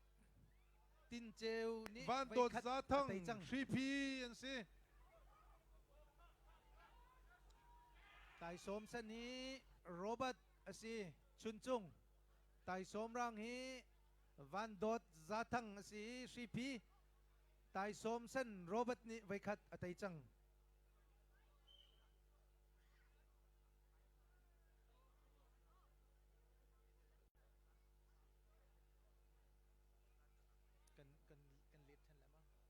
Tin Ceu nih Van Dawt Za Thang Hriphi an si. Taisawm sen hi Robert a si. Chuncung. Taisawm rang hi Van Dawt Za Thang a si. Hriphi. Taisawm sen Robert nih voikhat a tei cang. Kan kan kan let than lai ma?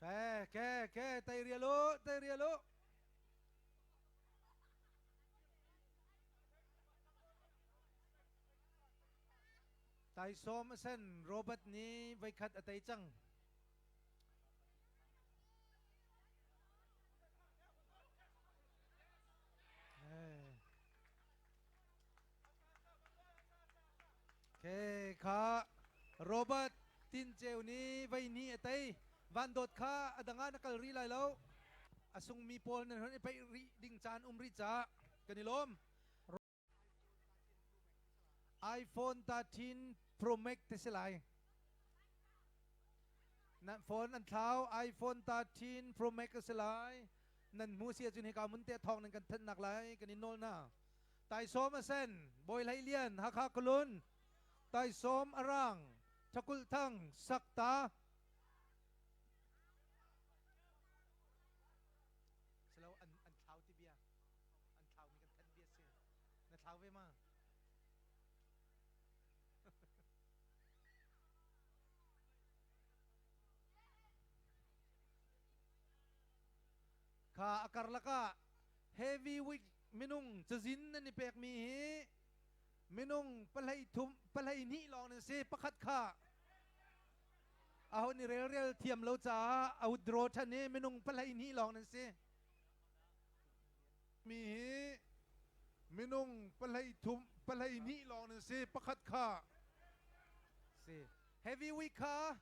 Ke ke ke tei rial u tei rial u. Taisawm a sen Robert nih voikhat a tei cang. Ke kha Robert Tin Ceu nih vei hnih a tei. Van Dawt kha a dang ah na kal rih lai lo. A sungmi pawl nan hon i peih rih ding caan um rih caah kan i lawm. iPhone 13 Pro Max te si lai. Nan phone an thlau iPhone 13 Pro Max a si lai. Nan hmu si ahcun hika mun te thawng nan kan thanhnak lai kan in nawl hna. Taisawm a sen, Bawi Hlei Lian, Hakha Kulun, Taisawm a rang, Thakulh Thang, Sakta. Silo an an thlau ti bia. An thlau mi kan thanh bia si. Na thlau ve ma? Kha a karlak ah heavy week minung cazin nan i pekmi hi minung pahlei thum pahlei hnih lawng nan si pakhat kha aho nih relrel thiam lo caah a withdraw than i minung pahlei hnih lawng nan si Mi hi minung pahlei thum pahlei hnih lawng nan si pakhat kha si heavy week kha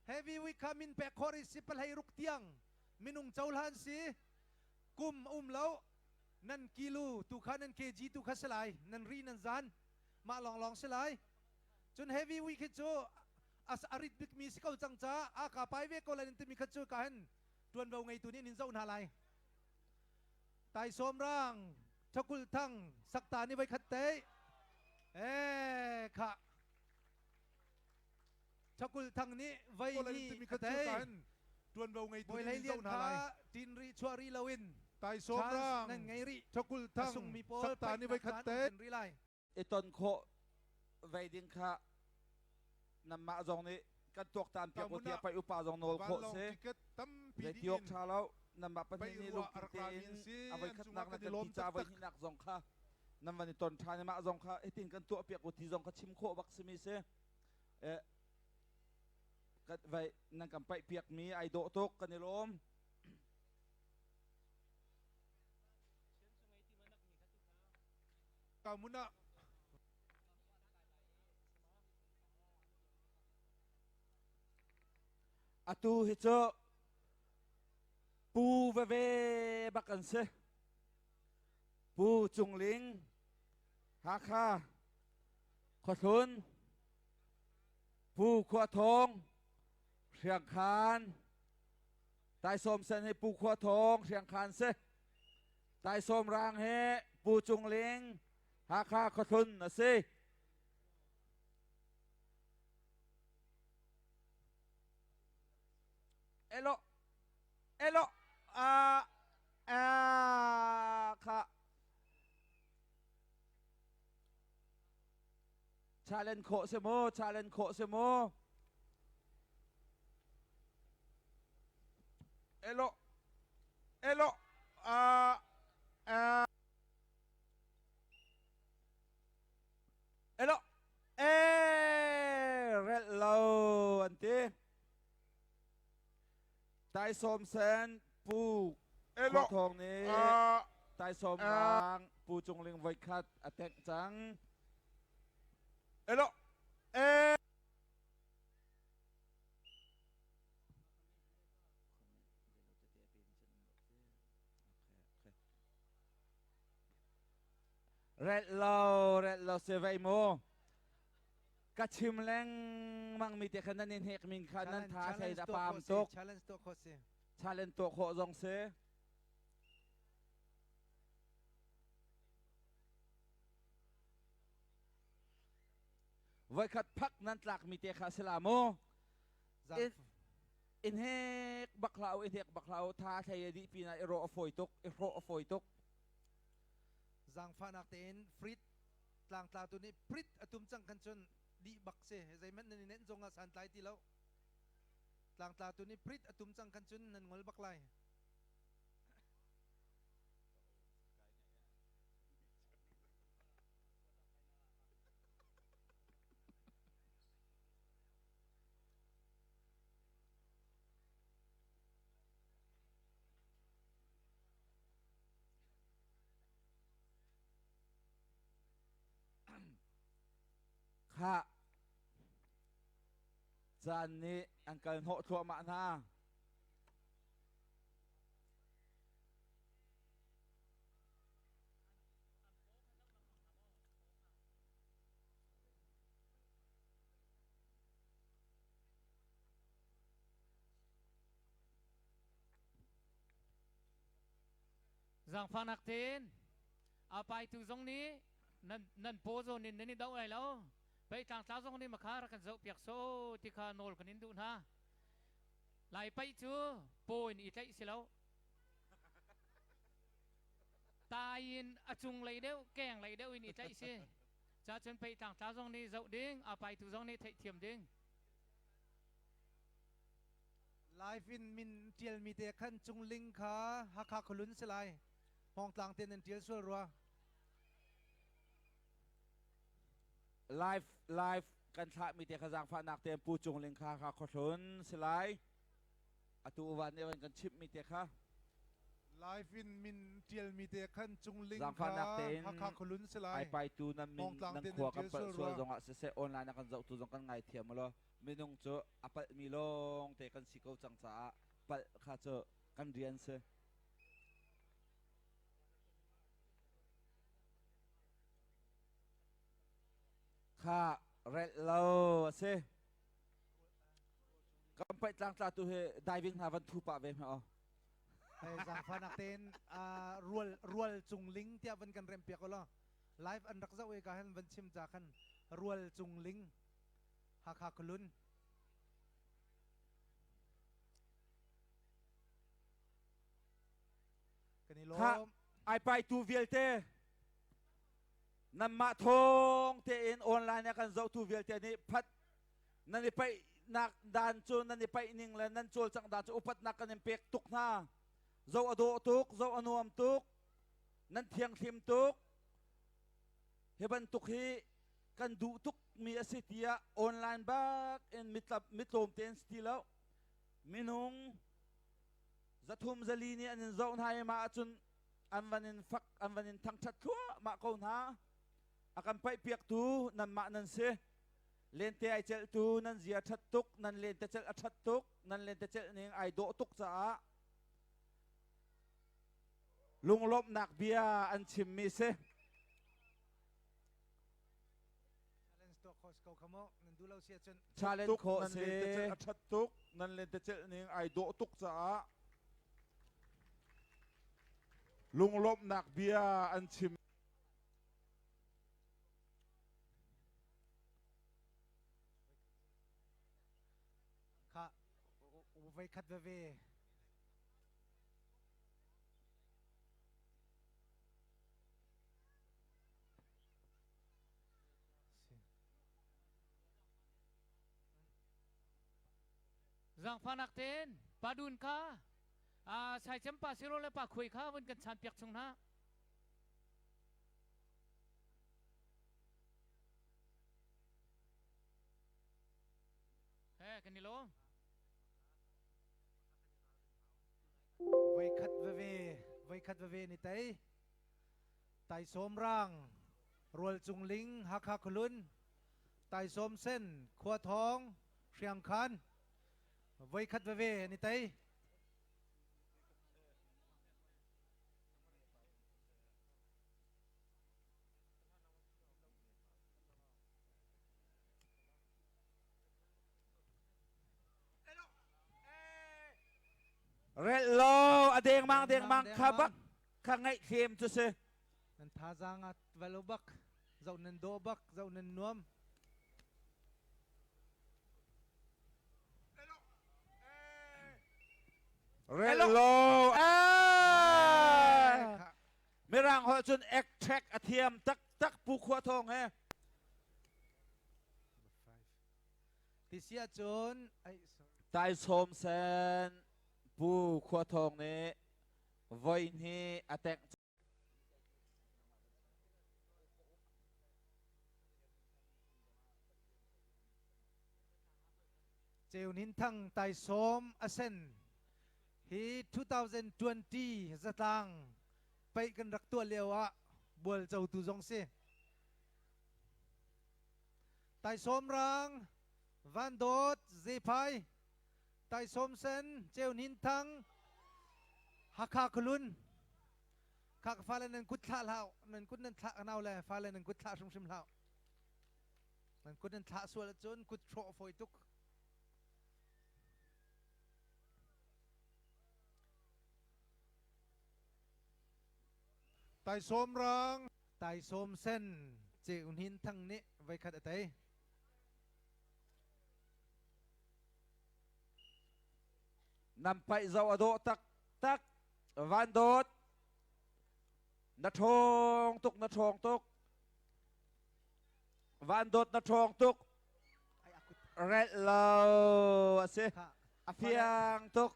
heavy week kha min pek khor i si pahlei ruk tiang minung cohlan si kum um lo nan kilo tu kha nan kg tu kha si lai nan ri nan zan mah lawnglawng si lai cun heavy week hi cu as arit bik mi si ko cang ca a ka pai ve ko lai nan timi kha cu ka hen tuanvo ngeitu nih nin zoh hna lai taisawm rang thakul thang sakta ni voi khat te e kha Chakul Thang nih vei ni a tei. Tuanvo ngeitu Bawi nih Hlei in Lian zoh hna kha lai. ṭin rih chuah rih loin Taisawm chance rang nan ngei rih. Chakul A Thang sungmi pawl sakta nih voi paihnak khat caan te. um rih lai. I ton khawh vei ding kha nanmah zong nih kan tuaktan piak u tiah pai upa zong nawl khawh Vanlawng si. ticket tampi Zei dih ti awk in ṭha lo nanmah pahnih paih nih ruah lungthin a rak rami tein an si. a voi An khatnak cungah nan kan i kan lawm ti ca voi taktak. hnihnak zong kha nan van i ton ṭhan i mah zong kha hitin kan tuah piak u ti zong kha chim khawh bak simi si. Eh, Kan vai nan kan paih piak mi ai dawh tuk kan i lawm. Ka mun ah Atu hi cu pu veve bak an si. Pu Cung Ling, Hakha, Khuahlun, Pu Khua Thawng, Hriangkhan, Taisawm Sen hi Pu Khua Thawng, Hriangkhan si. Taisawm Rang hi Pu Cung Ling, Hakha Khuahlun a si. Elo, elo, a, a, kha. Challenge khawh si mu, challenge khawh si mu. Elo, elo, a, a. Elo, e, relh lo an ti. Taisawm sen Pu Elo, Khua Thawng nih a, Taisawm a. rang Pu Cung Ling voikhat a tengh cang. Elo, e. Relh lo, relh lo si vei mu. Ka chim lengmang mi te kha nan in hek min kha nan tha thlei da pam tuk. Challenge tuah khawh si. Challenge tuah khawh zong si. Voikhat phak nan tlak mi te kha si la mu. In hek bak hlah u, in hek bak hlah u, tha thlei di pin ah i rawh a fawi tuk, i hrawh a fawi tuk. Zaangfahnak tein Frit tlangtlatu nih prit a tum cang khan cun dih bak si zeihmanh nan i nenh zong ah santlai ti lo tlangtlatu nih prit a tum cang khan cun nan ngol bak lai. Khah caan nih an kal hnawh thluahmah hna. Zaangfahnak tein a paitu zong nih nan nan paw zawn in nan i doh lai lo. Pei tlangtla zong nih makha rak kan zoh piak so ti kha nawl kan in duh hna. Lai paih cu paw in i tlaih si lo. Tai in a cung lei deuh, keng lei deuh in i tlaih si. Ca cun pei tlangtla zong nih zoh ding, a paitu zong nih theihthiam ding. Live in min ṭialmi te khan Cungling kha Hakha khualun si lai. Hmawngtlang te nan ṭial sual rua. Live live kan thlahmi te kha zaangfahnak tein Pu Cung Ling kha Hakha khuahlun si lai. Atu uvan nih van kan chimhmi te kha. Live in min ṭialmi te khan Cungling kha Zaangfahnak tein Hakha khualun si lai. ai paitu nan min Hmawngtlang nan te nan khua kan ṭial palh sual sual rua. zongah siseh online ah kan zohtu zong kan ngaithiam ulaw minung cu a palhmi lawng te kan si ko cang caah palh kha cu kan rian si. Kha relh lo a si. Kan paih tlangtla tu hi diving hna van thu pah ve hme aw. Hey, zaangfahnak tein rual rual cung ling tiah van kan rem piak ulaw live an rak zoh e ka han van chim ca khan rual cung ling Hakha Khualun. Kan i lawm. Ai paitu vialte nanmah thawng tein online ah kan zohtu vialte nih phat nan i paihnak dan cu nan i paih ning le nan cawlcangh dan cu upatnak kan in pek tuk hna. Zoh a dawh tuk, zoh a nuam tuk, nan thianghlim tuk. Hi bantuk hi. Kan duh tuk mi a si tiah online bak in mitlap mitlawm tein si ti lo. Minung 300 400 nih an in zoh hna i mah ahcun an van in fak an van in thangṭhat thluahmah ko hna. A kan paihpiaktu nanmah nan si. Lente ai celhtu nan zia ṭhat tuk, nan lentecelh a ṭhat tuk, nan lentecelh ning ai dawh tuk caah lunglawmhnak bia an chimmi si. Challenge khawh si. A ṭhat tuk, nan lentecelh ning ai dawh tuk caah lunglawmhnak bia an chim. Kha voi khat veve. Zangfanak tein padun kha saicem pa siro le pa khuai kha vun kan chan piak chung hna. He kan i lawm. Voi khat veve, voi khat veve ni tei. Taisawm rang, Rual Cung Ling, Hakha Khualun, Taisawm Sen, Khua Thawng, Hriangkhan, voi khat veve ni tei. Relh lo a dengmang dengmang kha bak kha ngaih thlem cu si. Nan thazaang a valo bak, zoh nan dawh bak, zoh nan nuam. Relh lo. Mirang holh cun ek-ṭhek a thiam taktak Pu Khua Thawng he. Ti si ahcun Taisawm sen Pu Khua Thawng nih voi hnih a tengh. Ceu Hnin Thang Taisawm a sen hi 2020 zatlang paih kan rak tuah lio ah bual cotu zong si. Taisawm rang, Van Dawt, Zephai, Taisawm sen, Ceu Hnin Thang, Hakha Khualun. Kha ka fale nan kut thlah hlah, nan kut nan thlah nau le fale nan kut thlah hrimhrim hlah. Nan kut nan thlah sual ahcun kut hrawh a fawi tuk. Taisawm rang. Taisawm sen Ceu Hnin Thang nih voikhat a tei. Nan paih zoh a dawh taktak. Van Dawt, na ṭhawng tuk, na ṭhawng tuk. Van Dawt na ṭhawng tuk. Relh lo a si. A fiang tuk.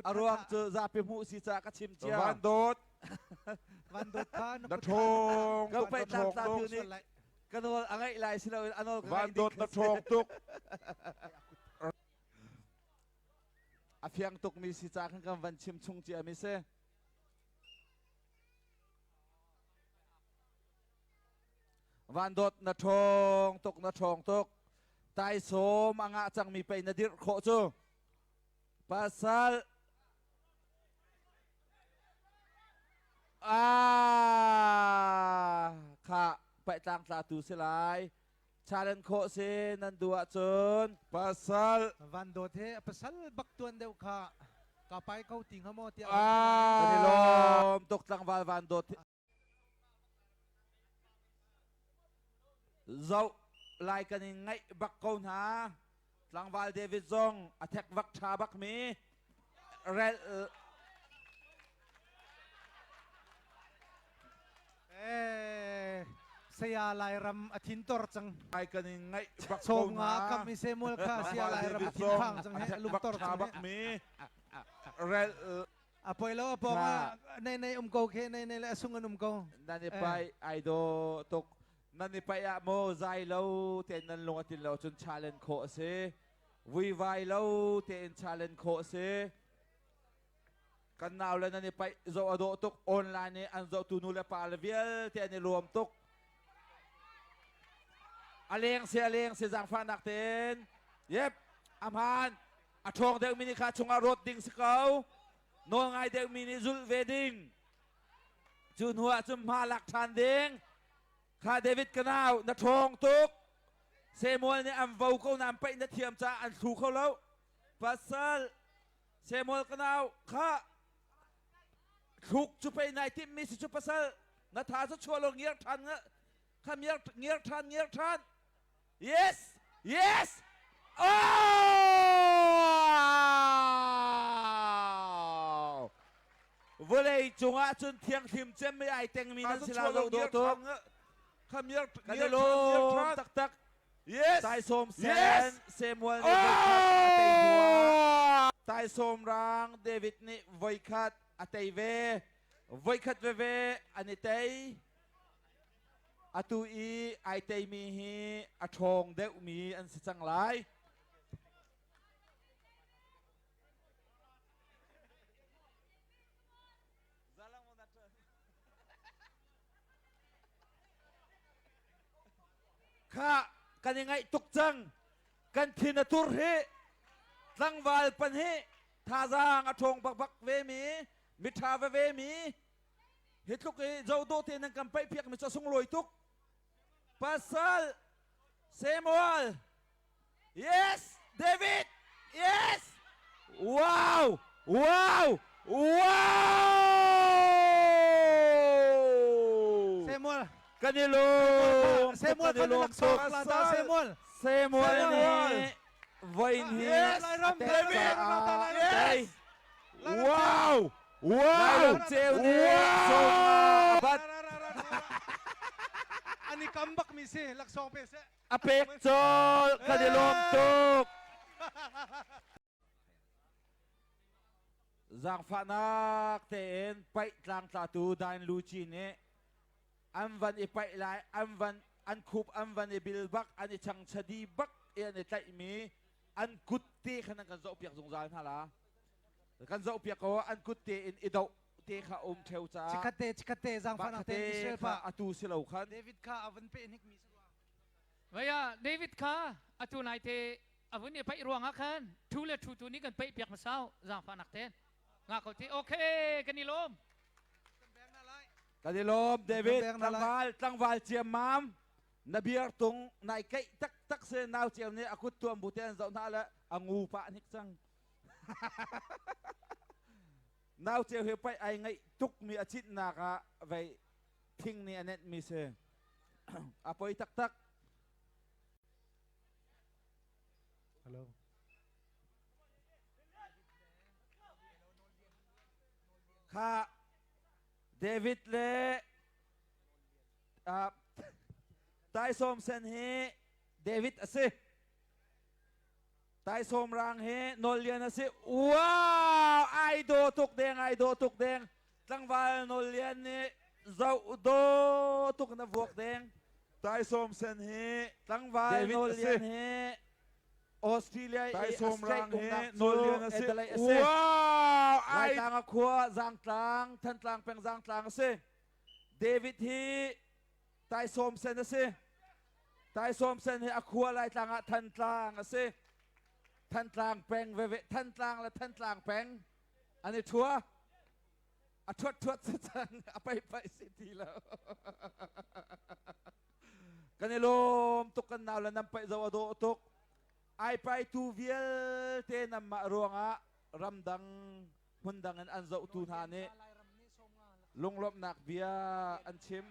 A ruang cu zapi hmuh si caah ka chim cia. Van Dawt. Van Dawt kha na ṭhawng tuk, na ṭhawng tuk. Ka nawl a ngaih lai si loin a nawl ka Van Dawt na ṭhawng tuk. A fiang tukmi si ca khan kan van chim chung cia mi si. Van Dawt na ṭhawng tuk na ṭhawng tuk. Taisawm a ngah cangmi pei na dirh khawh cu. Pasal ah kha paih tlang tlatu si lai. Challenge khawh si nan duh ahcun. Pasal Van Dawt he a pasal bak tuan deuh kha ka pai ko ti hnga maw tiah Kan i lawm tuk tlangval Van Dawt. Zoh lai kan in ngaih bak ko hna. Tlangval David zong a thek vak ṭha bak mi rel Eh, saya Lairam a thin tor cang. Ai kan in ngaih bak ko Sawm nga hna. kam i Samuel kha saya Lairam a thin phang cang he lung tor cang bak mi rel A poi lo a pong ah nei nei um ko khe nei nei le a sung an um ko. Nan i pai ai do tuk. Nan i paih ah maw zai lo tein nan lung a tlin lo cun challenge khawh a si. Vuivai lo tein challenge khawh a si. Kan nau le nan i paih zoh a dawh tuk. Online i an zohtu nu le pa le vialte an i lawm tuk. A leng si a leng si zaangfahnak tein. Yep, a hmaan. A ṭhawng deuhmi nih kha chungah rawt ding si ko. Nawl ngai deuhmi nih zulh ve ding. Cu hnu ah cun hma lak ṭhan ding. Kha David ka nau, na ṭhawng tuk. Samuel nih an vo ko na an paih na thiam caah an thlu kho lo. Pasal Samuel ka nau, kha thluk cu pei nai timhmi si cu pasal na tha cu chuah lo ngiar ṭhan nga kha ngiar ngiar ṭhan ngiar ṭhan Yes! Yes! Oh! Vawlei cungah cun thianghlim cem i ai tengmi nan si la zo dawh tuk. Kan i lawm taktak. Yes! Taisawm sen Yes! Samuel nih voikhat a tei hnuah Taisawm rang David nih voikhat a tei ve. Voikhat veve an i tei. Atu i ai teimi hi a ṭhawng deuhmi an si cang lai. Kha kan i ngaih tuk cang. Kan thin a tur hi tlangval pan hi thazaang a ṭhawng bakbak vemi miṭha veve mi Hi tluk i zohdawh te nan kan paih piakmi cu a sunglawi tuk. Pasal Samuel. Yes, David. Yes. Wow. Wow. Wow. Samuel. Kan i lawm. Samuel Kan i lawm tuk. Samuel. Samuel nih voin hi Yes, a tek caah Yes. Wow! Wow! Wow! Ceu nih sawm a bat. An i kam bak mi si laksawng pe seh. A pek col kan i lawm tuk. Zaangfahnak tein paih tlangtlatu Dain Luci nih an van i paih lai an van an khup an van i bil bak an i changchadi bak i an i tlaihmi an kut te khan an kan zohpiak zungzal hna la. Kan zohpiak ko an kut tein i doh te kha um theo caah Chikkhat te chikkhat te zaangfahnak tein Israel pa atu si lo khan David kha a vun peh hnik mi si rua. Vaya David kha atu nai te a vun i paih ruangah khan thu le thu tu nih kan paih piak hmasau zaangfahnak ten nga ko ti okay kan i lawm Kan i lawm David tlangval tlangval ciammam na biar tung nai keih taktak se nau ceu nih a kut tuam bu te an zoh hna le a ngu pah hnik cang Nau ceu he paih ai ngaih tukmi a citnak ah vei thing nih a nenhmi si. A poi taktak. Hello. Kha David le uh, Taisawm Sen hi David a si. Taisawm rang hi Nawllian a si. Wow! Ai daw tuk deng, ai daw tuk deng. Tlangval Nawllian nih zoh daw tuk na vuak deng. Taisawm sen hi Tlangval David a si. Nawllian hi Australia i Taisawm rang hi umnak cu Nawllian a si. Adelaide a si. Wow! Ai Laitlang a khua Zangtlang, Thantlang peng Zangtlang a si. David hi Taisawm sen a si. Taisawm sen hi a khua Laitlang ah Thantlang a si. Thantlang peng veve Thantlang le Thantlang peng an i thua. A thuat thuat si cang a pai pai si ti lo. Kan i lawm tuk kan nau le nan paih zo a dawh tuk. Ai pai tu vialte nanmah ruangah ramdang hmundang in an zohtu hna nih lunglawmhnak bia an chim.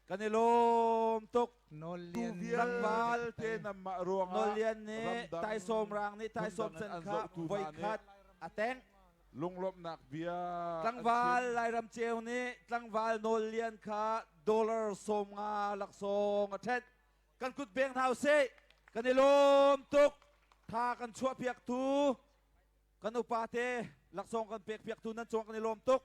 Kan i lawm tuk. Nawllian Tlangval te nanmah ruangah Nawllian nih taisawm rang nih taisawm can kha voikhat a tengh. Lunglawmhnak bia Tlangval Lairam Ceu nih tlangval Nawllian kha dollar 50 laksawng a ṭhenh. Kan kut beng hna usih. Kan i lawm tuk. Tha kan chuah piaktu kan upa te laksawng kan pek piaktu nan cung kan i lawm tuk.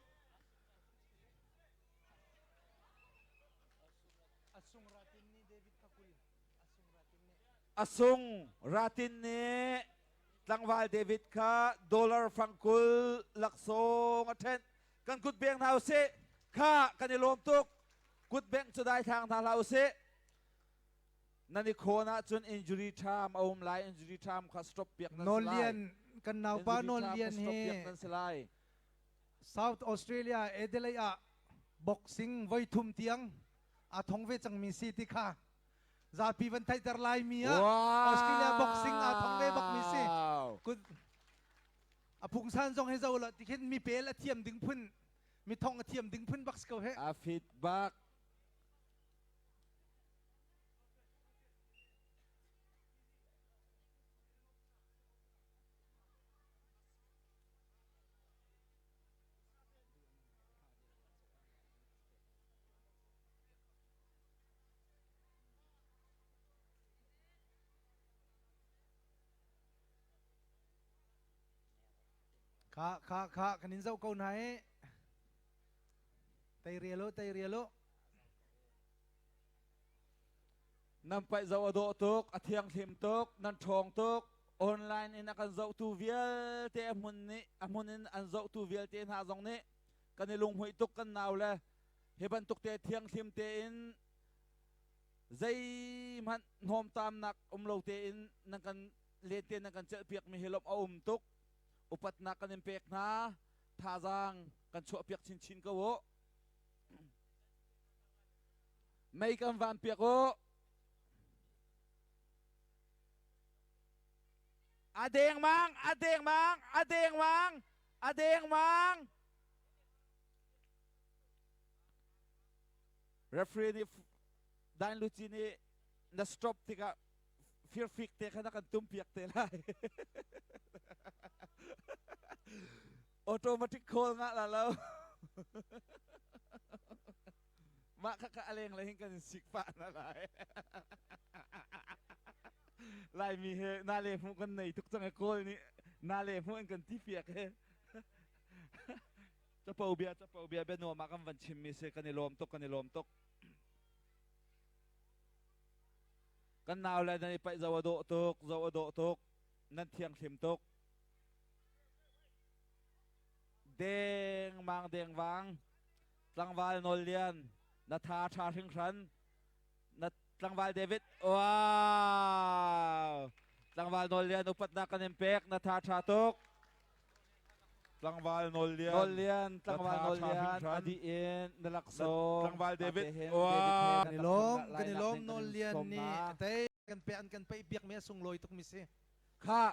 Asung Ratin nih tlangval David kha dollar fangkul laksawng a ṭhenh. Kan kut beng hna usih. Kha kan i lawm tuk. Kut bengh cu dai thlang hna hlah usih. Nan i khawn ahcun injury term a um lai. Injury term kha stop piak nan si lai. Nawl Lian kan naupa Injury Nawl term kha Lian stop piak hi nan si lai. South Australia Adelaide ah boxing voi thum tiang a thong ve cangmi si ti kha zapi van theihter laimi ah Australia boxing aa thong ve bakmi si. Kut a phungsan zong hi zo lo tikhin mi pel a thiam ding phun mi thong a thiam ding phun bak si ko he. A fit bak. Kha kha kha kan in zoh ko hna i tei rial u tei rial u. Nan paih zoh a dawh tuk, a thianghlim tuk, nan ṭhawng tuk. Online in a kan zohtu vialte a hmun nih a hmun in an zohtu vialte hna zong nih kan i lunghmuih tuk kan nau le hi bantuk te thianghlim tein zeihmanh hnawmtamnak um lo tein nan kan lente nan kan celhpiakmi hi lawmh a um tuk. Upatnak kan in pek hna, thazaang kan chuahpiak chinchin ko u. Mei kan van piak u. A dengmang, a dengmang, a dengmang, a dengmang. Referee nih Dan Luci nih na stop tikah firfik te kha na kan tum piak te lai. Automatic call ngah la lo. Mah kha kha a leng le hin kan in sik pah na lai. Laimi he na le hmuh kan nei tuk cang e kawl nih na le hmuh an kan ti piak he. Capo bia capo bia bia nuam ah kan van chim mi si kan i lawm tuk kan i lawm tuk. Kan nau le nan i paih zo a dawh tuk zo a dawh tuk nan thianghlim tuk. Dengmang dengvang tlangval Nawl Lian na tha tha hringhran na tlangval David wow tlangval Nawl Lian upatnak kan in pek na tha tha tuk Tlangval Nawl Lian Nawl Lian tlangval na tha Nawl tha Lian hringhran a dih in na laksawng Tlangval David wow Kan i lawm kan i lawm Nawl Lian nih tei kan pe an kan peih piak mi a sunglawi tuk mi si. Kha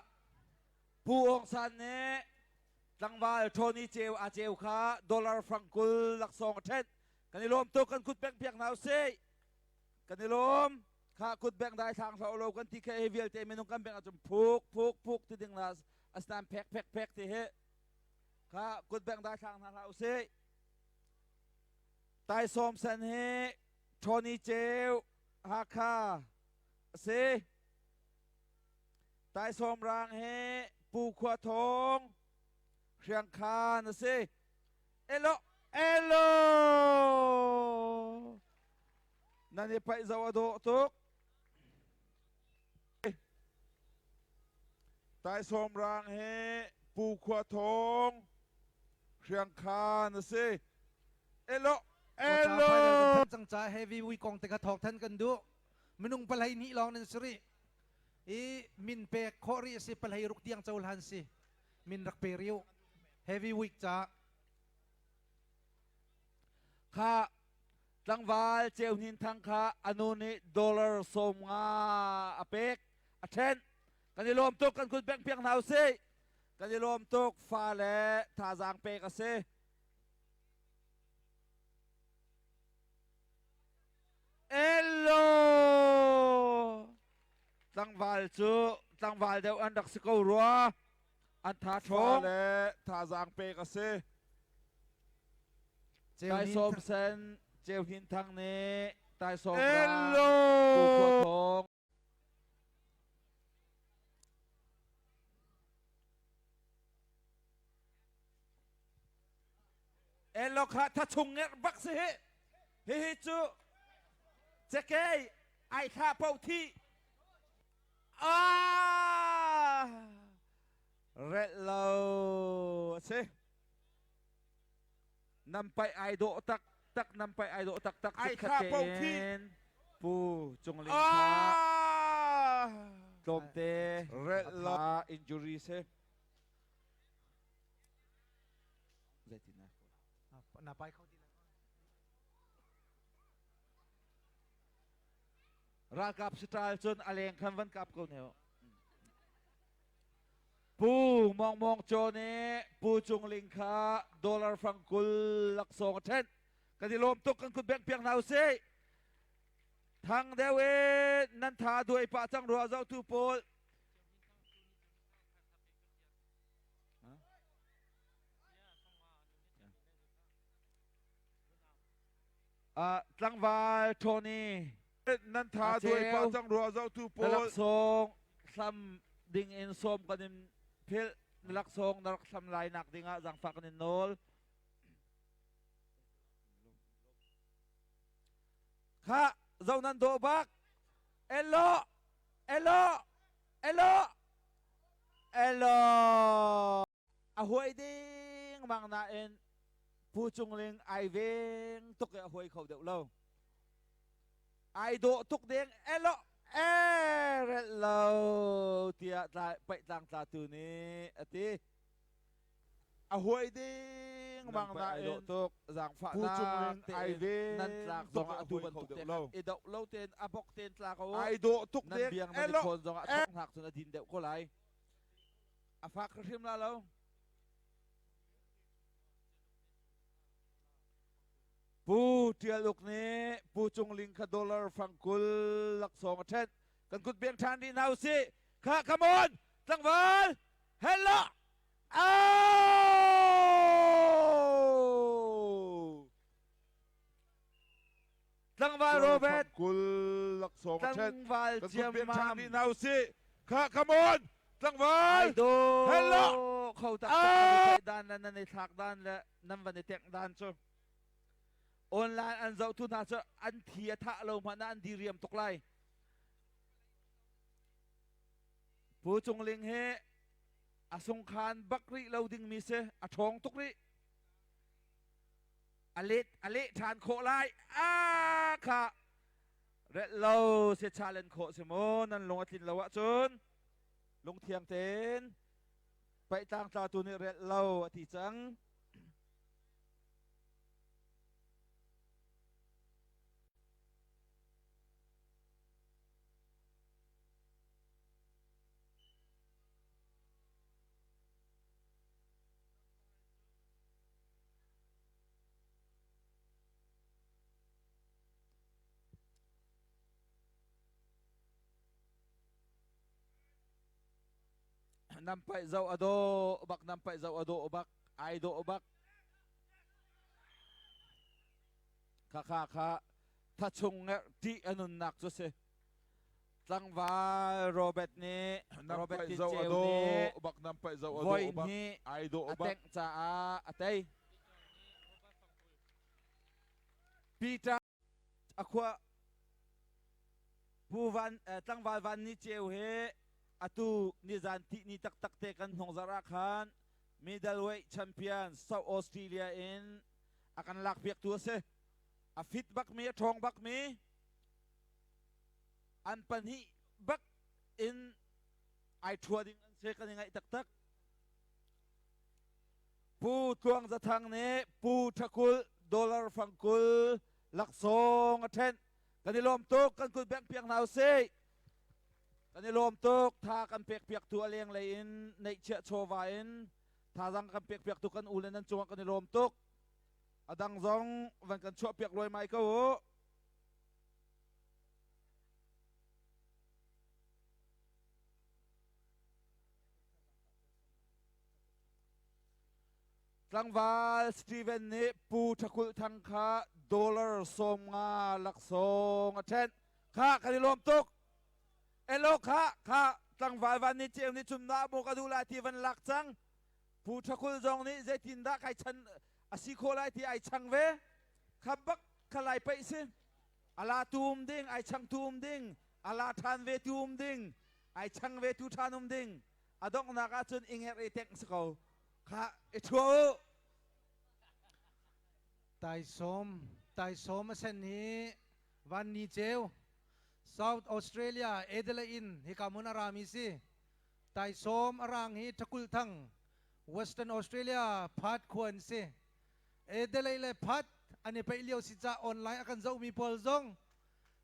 Pu Aung San nih tlangval Tony Ceu a ceu kha dollar frank 20 laksawng a ṭhenh. Kan i lawm tuk kan kut bengh piak hna usih. Kan i lawm. Kha kut bengh dai thlang hlah lo kan ti kha hi vialte minung kan bengh ahcun phuk phuk phuk ti ding la asinain phek phek phek ti hi kha kut bengh dai thlang hna hlah usih. Tai Sawm Sen hi Tony Ceu Hakha a si. Taisawm rang hi Pu Khua Thawng Hriangkhan a si. Elo elo nan i paih zoh a dawh tuk. Taisawm rang hi Pu Khua Thawng Hriangkhan a si. Elo elo cang ca heavy ui kong te kha thawk than kan duh. Minung palhei hnih lawng nan si rih. I min pek khawh rih a si palhei ruk tiang cohlan si. Min rak pe riu. Heavy week ca. Kha tlangval Ceu Hnin Thang kha anu nih dollar 50 a pek a ṭhen. Kan i lawm tuk kan kut bengh piak hna usih. Kan i lawm tuk fa le thazaang pek a si. Hello! Tlangval cu tlangval deuh an rak si ko rua. An tha ṭhawng. le thazaang pek a si. Taisawm sen Ceu Hnin Thang nih Taisawm Hello! Pu Khua Thawng Elo kha tha chung ngerh bak si hi. Hihi cu. Cakei ai thlah paoh thih. Ah! Relh lo a si. Nam paih ai dawh tak tak nam paih ai dawh tak tak Ai thlah paoh thih. Pu Cung Ling kha tlawmte Relh lo. a injury si. Zeitin na? Na pai kho ti lai. Ralkap style cun a leng khan van kap ko ne. Pu Mong Mong Chaw nih Pu Cung Ling kha dollar fang 20 laksawng a ṭhenh. Kan i lawm tuk kan kut bengh piak hna usih. Thang deuh in nan tha duai pah cang rua zohtu pawl. Tlangval Tony Nan tha duai pah cang rua zohtu na pawl. laksawng hlam ding in sawm kan in philh na laksawng na rak hlam lai nak ding ah zaangfah kan in nawl. Kha zo nan dawh bak. Elo elo elo elo a huai ding mang nain Pu Cung Ling ai veng tuk i a huai kho deuh lo. Ai dawh tuk ding elo erelh lo tiah paih tlang tlatu nih a ti. A huai ding mang Nan paih ai nain dawh tuk Pu Cung zaangfahnak Ling ai tein veng nan tlak tuk zongah i a atu huai kho bantuk deuh te lo. khan i doh lo tein a bok tein tla ko u. Ai dawh tuk Nan ding biang nan i elo khawn zongah a thok hnak cun a din deuh ko lai. A fak hrim la lo. Pu Tial Uk nih Pu Cung Ling kha dollar fang 20 laksawng a ṭhenh. Kan kut biang ṭhan rih hna usih. Kha, come on! Tlangval! Hello! Oh! Tlangval Robert! 20 laksawng a ṭhenh. Tlangval Kan kut biang ṭhan ciammam! rih hna usih. Kha, come on! Tlangval! Ai do Hello! kho tak tak nan i paih dan le nan i thlak dan le nan van i tengh dan cu online an zohtu hna cu an thi a thah lo hmanh ah an diriam tuk lai. Pu Cung Ling hi a sungkhan bak rih lo dingmi si a ṭhawng tuk rih. A let a leh ṭhan khawh lai a kha relh lo se challenge khawh si mu nan lung a tlin lo ahcun lungthiang tein paih tlangtlatu nih relh lo a ti cang. Nam paih zoh a dawh bak nam paih zoh a dawh bak ai dawh bak kha kha kha thachung ngerh ṭih a nunnak cu si tlangval Robert nih Nam Robert paih Tin zoh a Ceu dawh nih bak nam paih zoh a voi dawh bak hnih ai dawh a bak tengh caah a tei Peter a khua Pu Van tlangval Van Ni Ceu he atu nizan tihni taktak te kan hnungzarh ah khan middleweight champion South Australia in a kan lakpiaktu a si. A fit bakmi, a ṭhawng bakmi, an pahnih bak in ai ṭhua ding an si kan i ngaih taktak. Pu Tluang Za Thang nih Pu Ṭhakulh dollar fang 20 laksawng a ṭhenh. Kan i lawm tuk, kan kut bengh piak hna usih. Kan i lawm tuk, tha kan pek piaktu a lenglei in neihchiah chawva in thazaang kan pek piaktu kan u le nan cungah kan i lawm tuk. A dang zong van kan chuah piak luaimai ko u. Tlangval Steven nih Pu Ṭhakulh Thang kha dollar 50 laksawng a ṭhenh. Kha kan i lawm tuk. Elo kha kha tlangval van ni ceu nih cun na maw ka duh lai ti van lak cang. Pu Ṭhakulh zong nih zeitindah kai chan a si khawh lai ti ai chang ve. Kha bak kha lai paih si. Ala tu um ding, ai chang tu um ding, ala ṭhan ve tu um ding, ai chang ve tu ṭhan um ding. A donghnak ahcun inger i tengh si ko. Kha i ṭhua u. Taisawm, Taisawm a sen hi Van Ni Ceu, South Australia, Adelaide in hika hmun a rami si. Taisawm a rang hi Ṭhakulh Thang, Western Australia, Perth khua in si. Adelaide le Perth an i peih lio si ca online a kan zohmi pawl zong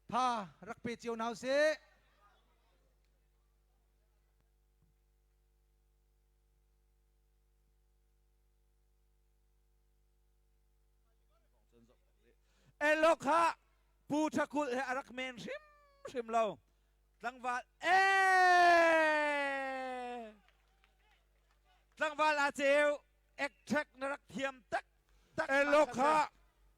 tha rak pe cio hna usih. Elo kha Pu Ṭhakulh he a rak men hrimhrim lo. Tlangval ee Tlangval a ceu ekṭhek na rak thiam tak tak. Elo kha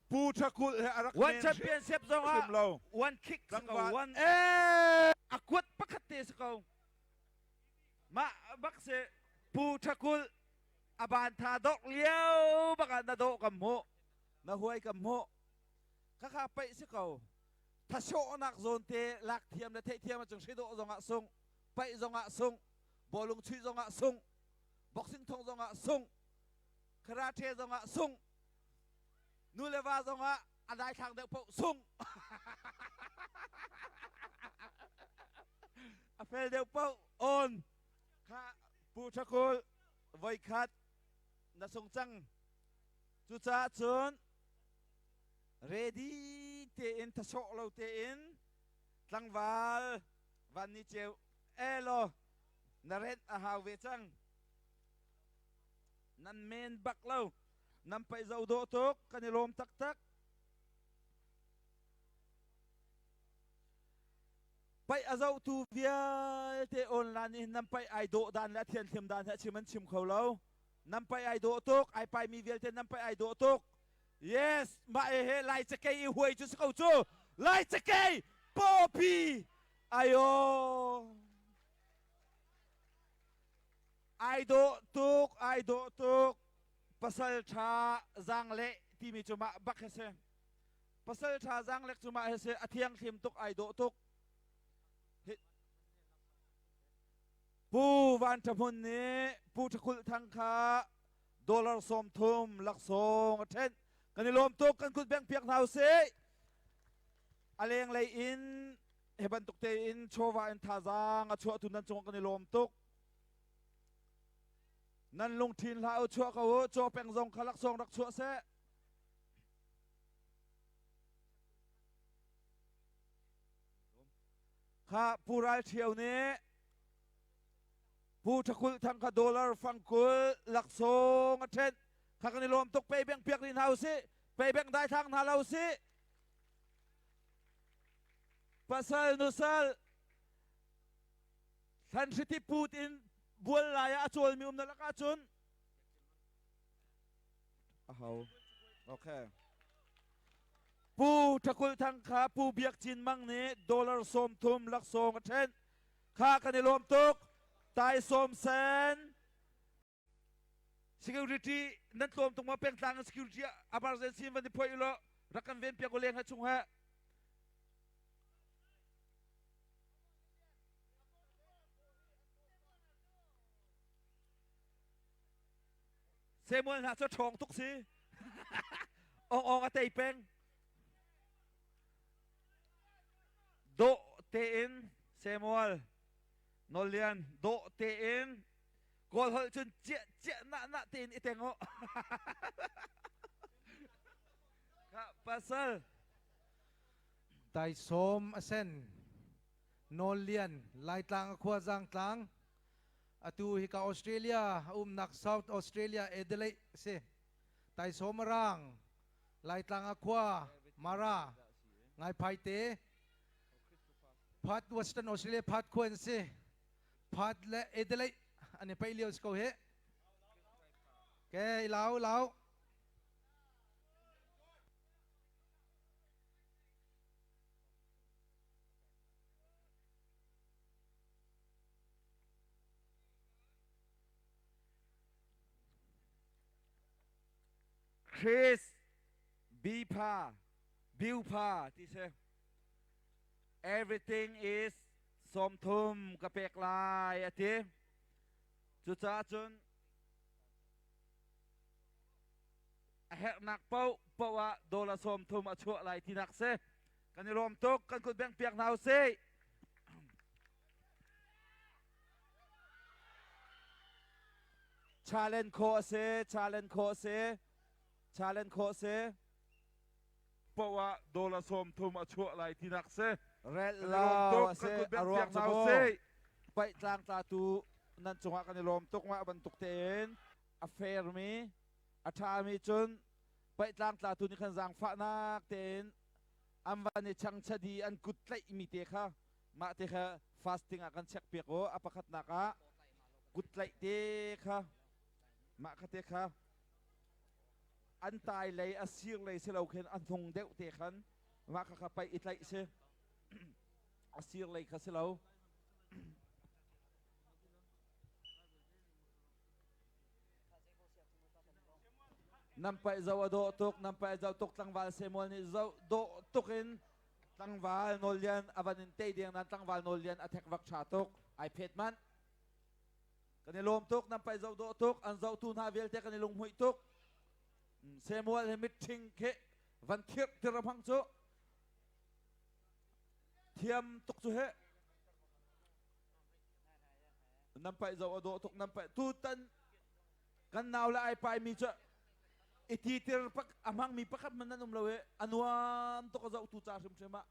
Pu Ṭhakulh he a rak One men championship zong hrimhrim ah lo. one kick si ko Tlangval one ee a kuat pakhat te si ko. Mah bak si Pu Ṭhakulh a ban tha dok lio bak ah na dawh kam hmuh na huai kam hmuh khakha paih si ko thasawhnak zawn te lak thiam le theih thiam ahcun hridawh zongah sung paih zongah sung bawlung chuih zongah sung boxing thong zongah sung karate zongah sung nu le va zongah a daithlang deuh paoh sung a fel deuh paoh on kha Pu Ṭhakul voikhat na sung cang. Cucaah cun ready tein thasawh lo tein tlangval van ni ceu elaw na rent a hau ve cang. Nan men bak lo. Nan paih zo dawh tuk kan i lawm taktak. Paih a zohtu vialte online nih nan paih ai dawh dan le a thianhlim dan hi a chim an chim kho lo. Nan paih ai dawh tuk, ai paimi vialte nan paih ai dawh tuk. Yes, mah he he Lai cakei i huai cu si ko cu. Lai cakei pawpi ayo. Ai dawh tuk, ai dawh tuk. Pasal ṭha zaangleh timi cu mah bak hi si. Pasal ṭha zaanglek cu mah hi si a thianghlim tuk ai dawh tuk. Pu Van Ṭha Hmun nih Pu Ṭha Kulh Thang kha dollar 30 laksawng a ṭhenh. Kan i lawm tuk, kan kut bengh piak hna usih. A lenglei in hi bantuk tein chawva in thazaang a chuahtu nan cungah kan i lawm tuk. Nan lungthin hlah u chuah ko u, caw peng zong kha laksawng rak chuah seh. Kha Pu Ral Ṭhio nih Pu Ṭhakulh Thang kha dollar fangkul laksawng a ṭhenh. Kha kan i lawm tuk pei beng piak rih hna usih. Pei beng daithlang hna lo usih. Pasal nusal thlan hriti put in bual lai ah a cawlmi um na lakah cun Aho. Okay. Pu Ṭhakulh Thang kha Pu Biak Cin Mang nih dollar 30 laksawng a ṭhenh. Kha kan i lawm tuk. Tai sawm sen. Security nan tlawm tuk ma pengtlang security emergency van i phoih ulaw rak kan ven piak u leng ha chung ha. Samuel hna cu ṭhawng tuk si. Ong ong a tei peng. Dawh tein Samuel Nolian dawh tein Kawl holh cun ciah ciah nah nah tein i teng u. Kha pasal. Taisawm a sen. Nawl Lian, Laitlang a khua Zangtlang. Atu hika Australia a umnak South Australia Adelaide si. Taisawm a rang, Laitlang a khua Mara, Ngaiphaite, Perth Western Australia Perth khua an si. Perth le Adelaide an i paih lio si ko hi. Ke lau lau. Chris Bipha Biupha ti si. Everything is 30 ka pek lai a ti. Cucaah cun a herhnak paoh paoh ah dollar 30 a chuah lai tinak si. Kan i lawm tuk, kan kut bengh piak hna usih. Challenge khawh a si, challenge khawh a si, challenge khawh a si. Paoh ah dollar 30 a chuah lai tinak si. Relh lo a si, a ruang cu maw paih tlangtlatu nan cungah kan i lawm tuk mah bantuk tein a fair mi a ṭhami cun paih tlangtlatu nih khan zaangfahnak tein an van i changchadi an kut tlaih mi te kha mah te kha fasting ah kan check piak u. A pakhatnak ah kut tlaih te kha, mah kha te kha an tai lei a sir lei si lo khin a hnung deuh te khan mah kha kha paih i tlaih si, a sir lei kha si lo. Nan paih zo a dawh tuk, nan paih zo tuk. Tlangval Samuel nih zo dawh tuk in tlangval Nawllian a van in tei deng nan tlangval Nawllian a thek vak tha tuk, ai phet manh. Kan i lawm tuk, nan paih zo dawh tuk, an zohtu hna vialte kan i lunghmuih tuk. Samuel he mitṭhing khi van khirh tir a hmang cu thiam tuk cu he. Nan paih zo a dawh tuk, nan paih tutan kan nau le ai pai mi cu i titir pak a hmang mi pakhat hmanh nan um lo i a nuam tuk. A zohtu ca hrimhrim ah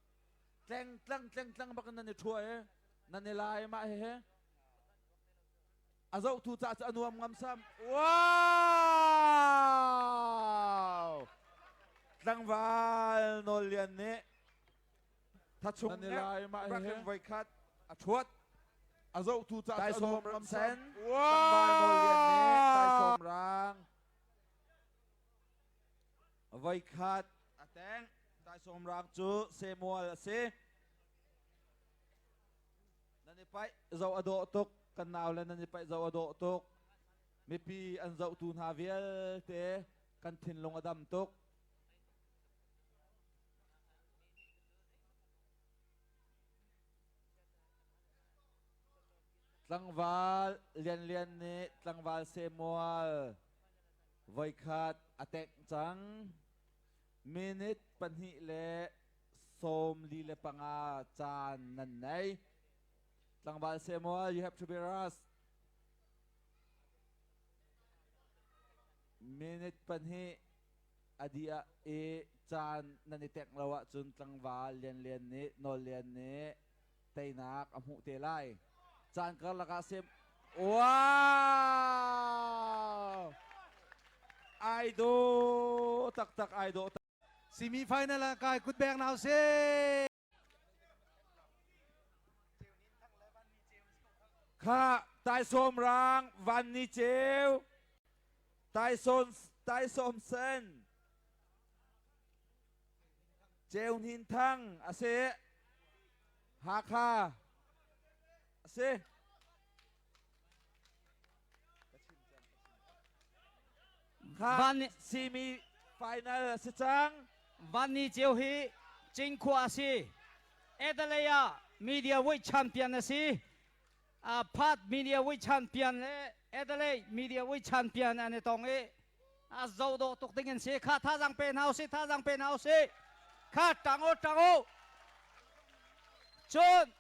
tleng tlang tleng tlang bak in nan i ṭhua i nan i lai mah he a zohtu ca cu a nuam ngam sam. Wow, tlangval Nawl Lian nih thachung Nan i lai mah rak he. In voikhat a ṭhuat. A zohtu ca cu a Taisawm nuam ngam sen sam. Tlangval Nawl Lian nih taisawm rang voikhat a teng. Taisawm rang cu Samuel a si. Nan i paih zoh a dawh tuk, kan nau le nan i paih zoh a dawh tuk. Mipi an zohtu hna vialte kan thinlung a dam tuk. Tlangval Lian Lian nih tlangval Samuel voikhat a tengh cang. Minute 2 le 45 caan nan nei. Tlangval Samuel, you have to be rest. Minute 2 a dih ah i caan nan i tengh lo ahcun tlangval Lian Lian nih Nawl Lian nih teinak a hmuh te lai. Caan karlak ah sem. Wow! Ai dawh taktak, ai dawh. Semi final ah kai kut beng nau se. Kha taisawm rang Van Ni Ceu, taisawm taisawm sen Ceu Hnin Thang a si. Hakha a si. Kha Van semi final a si cang. Van Ni Ceu hi Cinkhua a si. Adelaide ah media weight champion a si. Perth media weight champion le Adelaide media weight champion an i tong i a zo dawh tuk ding an si. Kha thazaang pe hna usih, thazaang pe hna usih. Kha ṭang u, ṭang u. Cun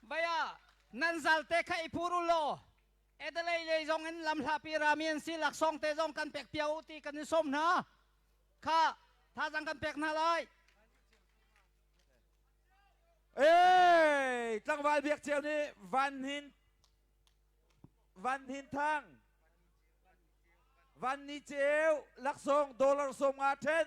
baya nan zalte kha i phur u law Adelaide lei zong in lamhlapi rami an si, laksawng te zong kan pek piak u ti kan in sawm hna. Kha thazaang kan pek hna lai. Ei, tlangval Biak Ceu nih Van Hin Van Hin Thang Van Ni Ceu laksawng dollar 50 ṭhen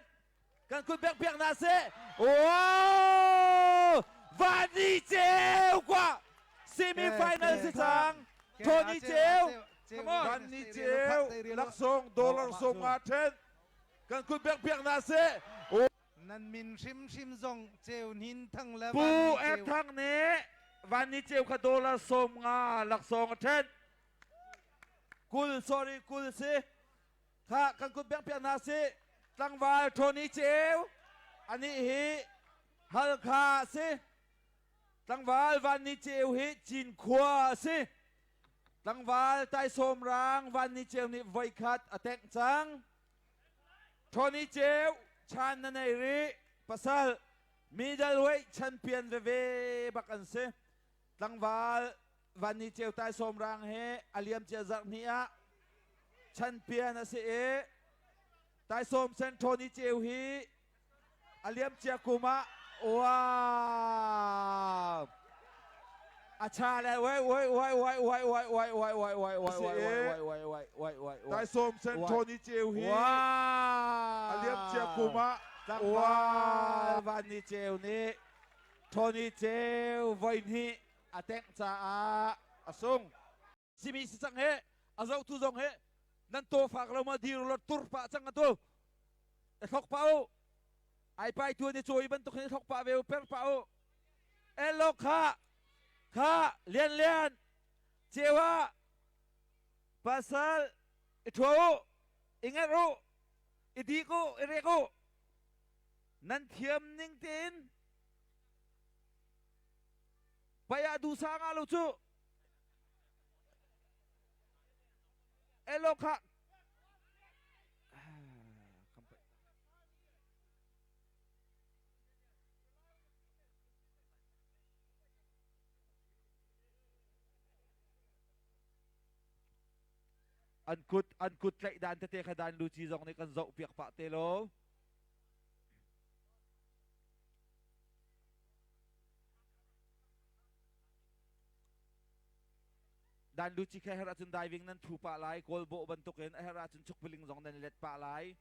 kan kut bek piak hna seh. Wow! Van Ni Ceu kwa semi final si cang. Tony Ceu, come on. Van Ni Ceu laksawng dollar 50 ṭhen kan kut bek piak hna seh. Nan min hrimhrim zong Ceu Hnin Thang le Pu Van Ni Er Ceu. Thang nih Van Ni Ceu kha dollar 50 laksawng a ṭhen. 20, sorry, 20 si. Kha kan kut beng piak hna si. Tlangval Tony Ceu anih hi Halkha si. Tlangval Van Ni Ceu hi Cinkhua a si. Tlangval Taisawm Rang Van Ni Ceu nih voikhat a tengh cang. Tony Ceu chan na nei rih. Pasal middleweight champion veve bak an si. Tlangval Van Ni Ceu Taisawm Rang he a liamcia zarh hnih ah champion a si i Taisawm Sen Tony Ceu hi a liamcia kum ah wow a cha le wai wai wai wai wai wai wai wai wai wai wai wai wai wai wai wai wai wai Taisawm Sen Tony Ceu hi a liamcia kum ah tlangval Van Ni Ceu nih Tony Ceu voi hnih a tengh caah a sung. Simi si cang he a zohtu zong he nan taw fak lo ma dir lo tur pah cang atu e thlok pa u ai pai tu ni chawi bantuk hin thlok pah ve u per pah u elo kha kha lian lian cewa pasal i thua u i ngerh u i dik u i rek u nan thiam ning tein paya du sa nga lo cu Elo kha an kut an kut tlaih dan tete kha dan luci zong nih kan zoh piak pah te lo. Dan luci kha herh ahcun diving nan thu pah lai, kawl bawh bantukin a herh ahcun chukpiling zong nan i let pah lai.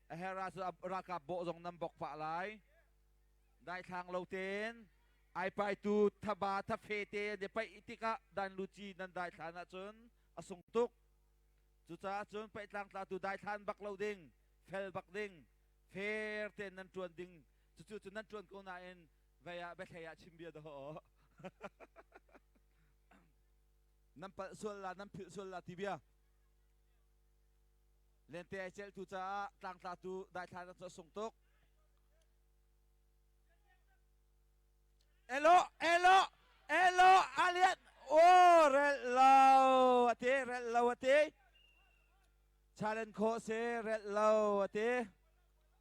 A herh ahcun ralkap bawh zong nan bok pah lai. Daithlang lo tein ai paitu thaba thafe te an i paih tikah dan luci nan daithlan ahcun a sung tuk. Cucaah cun paihtlang tlatu daithlan bak lo ding, fel bak ding, fair tein nan ṭuan ding. Cucu cu nan ṭuan ko nain vei ah biathlei ah chim bia dawh. Nan palh sual la, nan philh sual la ti bia. Lente ai celhtu caah tlangtlatu daithlan cu a sung tuk. Elo, elo, elo, alian, o rel lo ati, rel lo ati. Challenge khawh si, rel lo ati.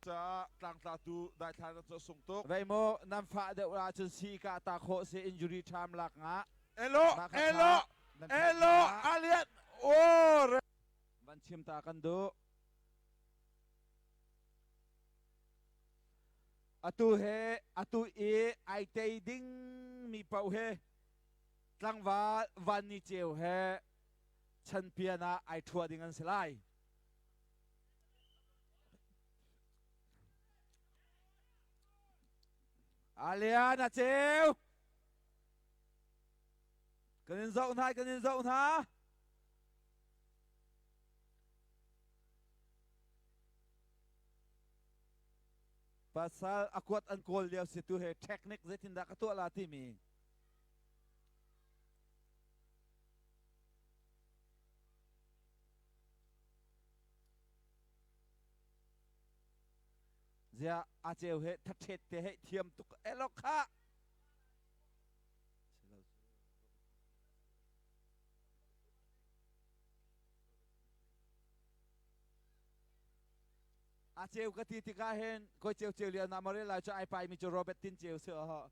Caah tlangtlatu daithlan cu a sung tuk. Vei mu nan fah deuh ahcun sii ka ta khawh si injury ṭham lak nga. Elo elo elo alian o Van chim ta kan duh. Atu he atu i ai tei ding mi paoh he tlangval van ni ceu he chanpian ah ai ṭhua ding an si lai. Alian a ceu. Kan in zoh hna, kan in zoh hna. Pasal a kuat an kawl lio si tu he technique zeitindah ka tuah la timi. Zia a ceu he thathet te he thiam tuk elo kha. A ceu ka ti tikah hin koi ceu ceu lian na mare lai cu ai pai mi cu Robert Tin Ceu si oh.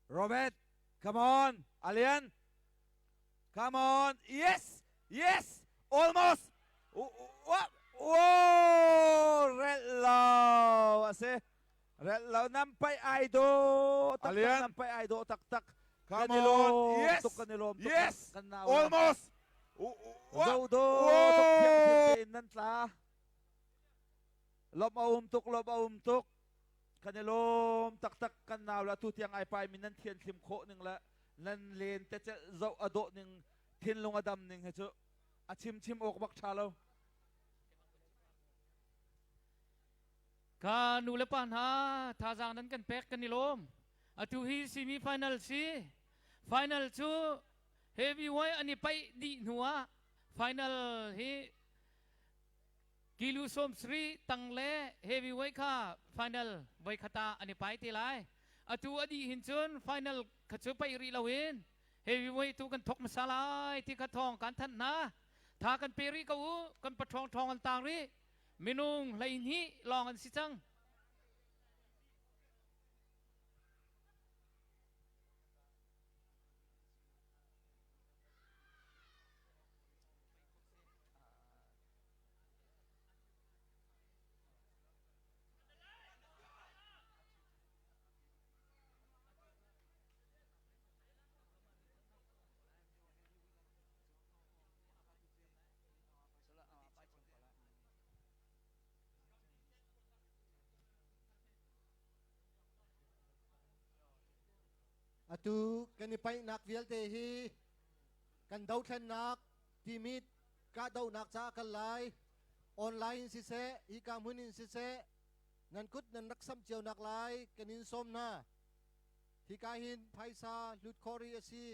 Robert, come on, Alian. Come on. Yes. Yes. Almost. Whoa, red lo. Ase. Red lo nampai ai do. Tak Alian. Nampai ai do tak tak. Come on. Yes. Yes. Almost. Zo do. Tuk thiang thiang tein nan tla. Lawmh a um tuk, lawmh a um tuk. Kan i lawm taktak kan nau le atu tiang ai pai mi nan thianthlim khawh ning le nan len te celh zoh a dawh ning thinlung a dam ning hi cu a chim chim awk bak ṭha lo. Ka nu le pa hna thazaang nan kan pek kan i lawm. Atu hi semi final si. Final cu heavyweight an i paih dih hnu ah. Final hi kilu 70 tang le heavyweight kha final voi khata an i pai te lai. Atu a dih hin cun final kha cu paih rih loin heavyweight tu kan thok hmasa lai ti kha thawng kan thanh hna. Tha kan pe rih ko u, kan paṭhawng ṭhawng an tang rih. Minung 12 lawng an si cang. Atu kan i paihnak vialte hi kan dothlennak timit kahdohnak caah kal lai. Online in siseh, hika hmun in siseh, nan kut nan rak samh cio nak lai kan in sawm hna. Hika hin phaisa hlut khawh rih a si.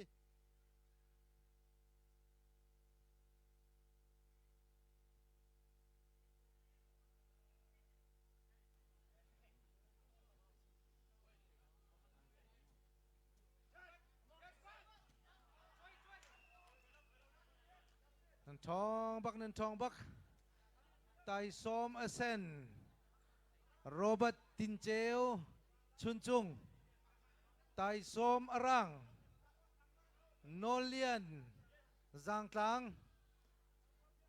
Nan ṭhawng bak, nan ṭhawng bak. Taisawm a sen. Robert Tinceu Chuncung. Taisawm a rang. Nawllian Zangtlang.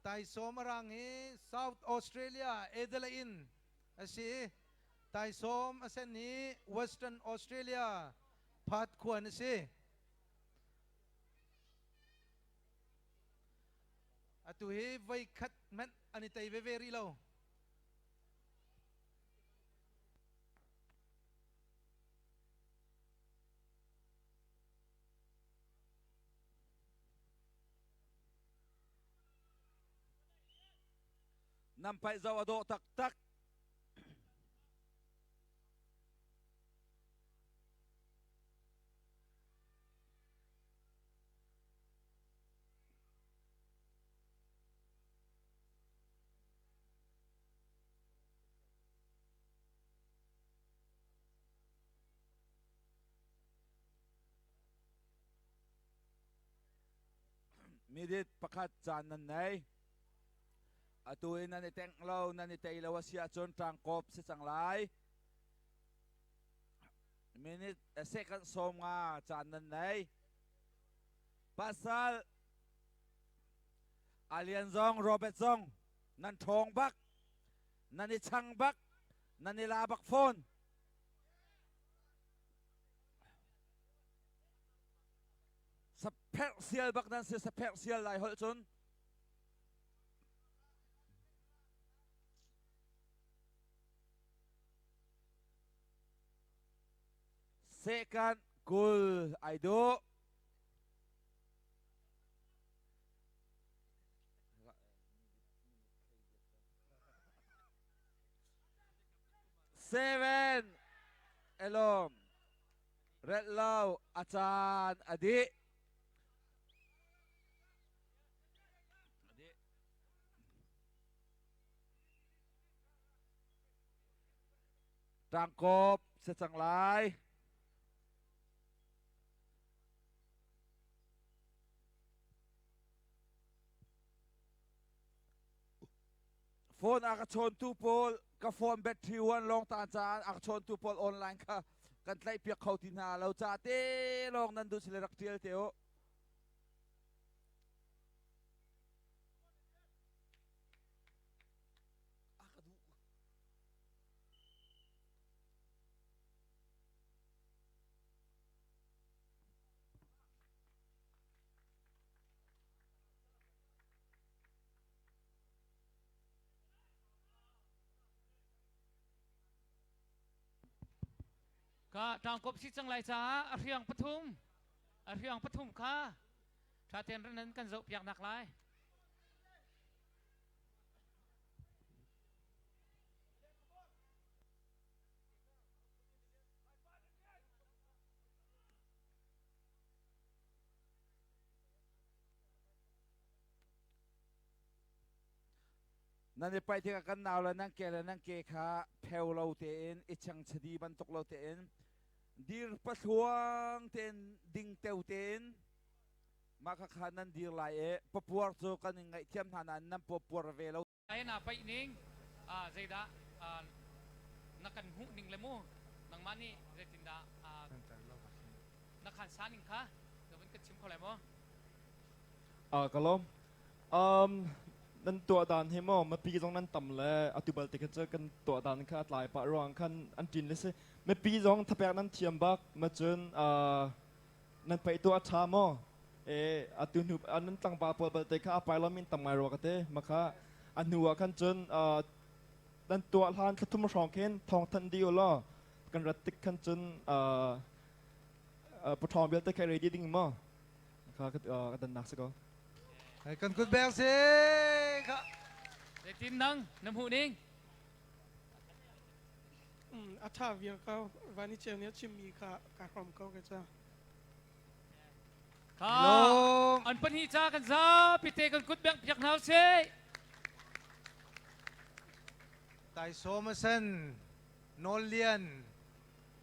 Taisawm a rang hi South Australia Adelaide a si. Taisawm a sen hi Western Australia Perth khuan a si. Atu hi voi khat hmanh an i tei veve rih lo. Nan paih zoh a dawh taktak. Minute pakhat caan nan nei. Atu in nan i tengh lo, nan i tei lo a si ahcun ṭangkawp si cang lai. Minute second 50 caan nan nei. Pasal Alian zong Robert zong nan ṭhawng bak, nan i chang bak, nan i la bak fawn. Sapherh sial bak nan si, sapherh sial lai holh cun. Second 20 ai duh. Seven elom ret lo a caan a dih. Tangkop se cang lai. Phone a ka chawntu pawl ka phone battery one long ta caan a ka chawntu pawl online kha kan tlaih piak kho ti hna lo ca te lawng nan duh sile rak tial te u. A ka duh. Ka ṭangkop si cang lai caah a hriang pathum a hriang pathum kha ṭha tein ran kan zoh piak nak lai. Nan i paih tikah kan nau le nan ke le nan ke kha pheu lo tein i chengchadi bantuk lo tein dir pahluang tein ding teu tein mah khakha nan dir lai i papuar cu kan in ngaihthiam hna nain nan papuar ve lo. Ai na paih ning zeidah na kan hmuh ning le mu nangmah nih zeitindah na khan sa ning kha na vun kan chim kho lai maw? Ka lawm. Nan tuah dan hi maw mipi zong nan tam le atu balte kha cu kan tuah dan kha a tlai pah ruang khan an ṭin le si. Mipi zong thapek nan thiam bak ma cun nan paih tuah a ṭha maw? E atu hnu nan tlangval pawl balte kha a pai lomi tam ngai rua ka te. Ma kha a hnu ah khan cun nan tuah hlan thla thum hrawng khin thawng thanh dih u law kan rat tik khan cun paṭhawng vialte kha ready ding maw? Kha ka dannak si ko. Kan kut beng si. Zeitin nang na hmuh ning? A tha viar ko. Vani ceu nih a chimmi kha ka hrom ko ka ca. Kha an pahnih ca kan zapi te kan kut beng piak hna usih. Tai Som a sen, Nawl Lian,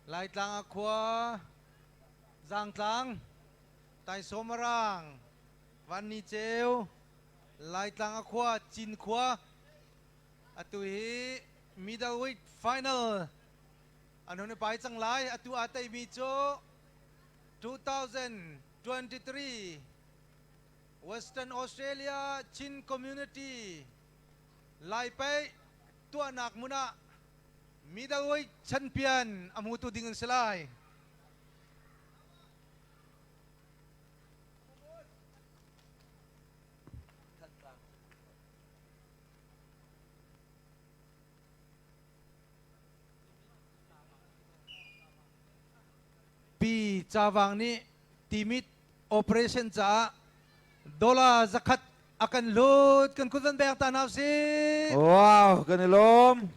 Laitlang a khua, Zaangtlang, Taisawm-a-rang, Vanni Ceu, Laitlang a khua, Cinkhua. Atu hi middleweight final an hun i pai cang lai. Atu aa teimi cu 2023 Western Australia Chin Community Laipaih tuahnak hmun ah middleweight champion a hmutu ding an si lai. Pi Cawang nih Timit operation caah dollar 100 a kan hlut kan kut van beng ta hna usih. Wow, kan i lawm.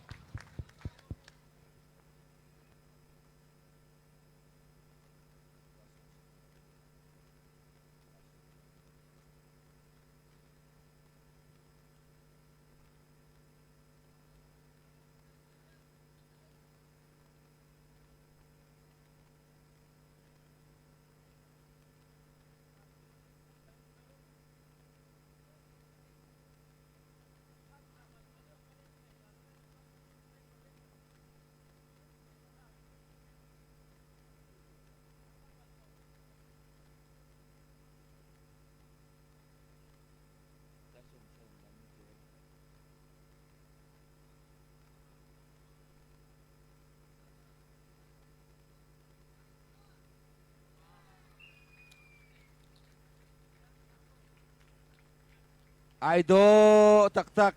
Ai dawh taktak.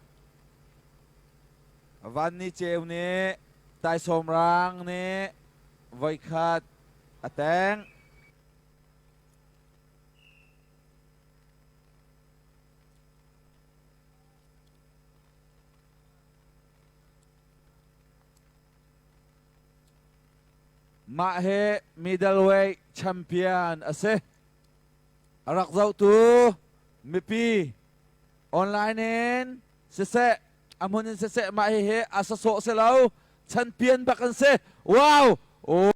Van ni ceu nih taisawm rang nih voikhat a teng. Mah hi middleweight champion a si. A rak zohtu mipi online in siseh a hmun in siseh mah hihi a sasawh si lo champion bak an si. Wow!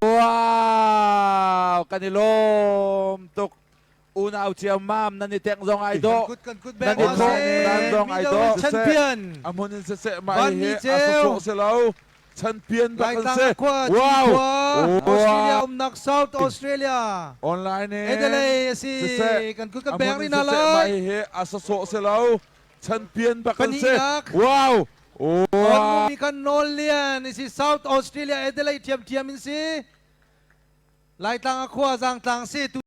Wow! Kan i lawm tuk. Unau ciammam nan i teng zong ai dawh. Nan i thawh nan zong ai dawh. Champion. A hmun in siseh mah hihi a sasawh si lo. Champion bak an si. Wow! Australia umnak South Australia. Online in Adelaide a si. Kan kut kan beng rih hna lai. Mah hihi a sasawh si lo. Champion bak an si. Wow! Wow! Mi kan nawl lian isi South Australia Adelaide thiam thiam in si. Laitlang a khua Zangtlang si tu.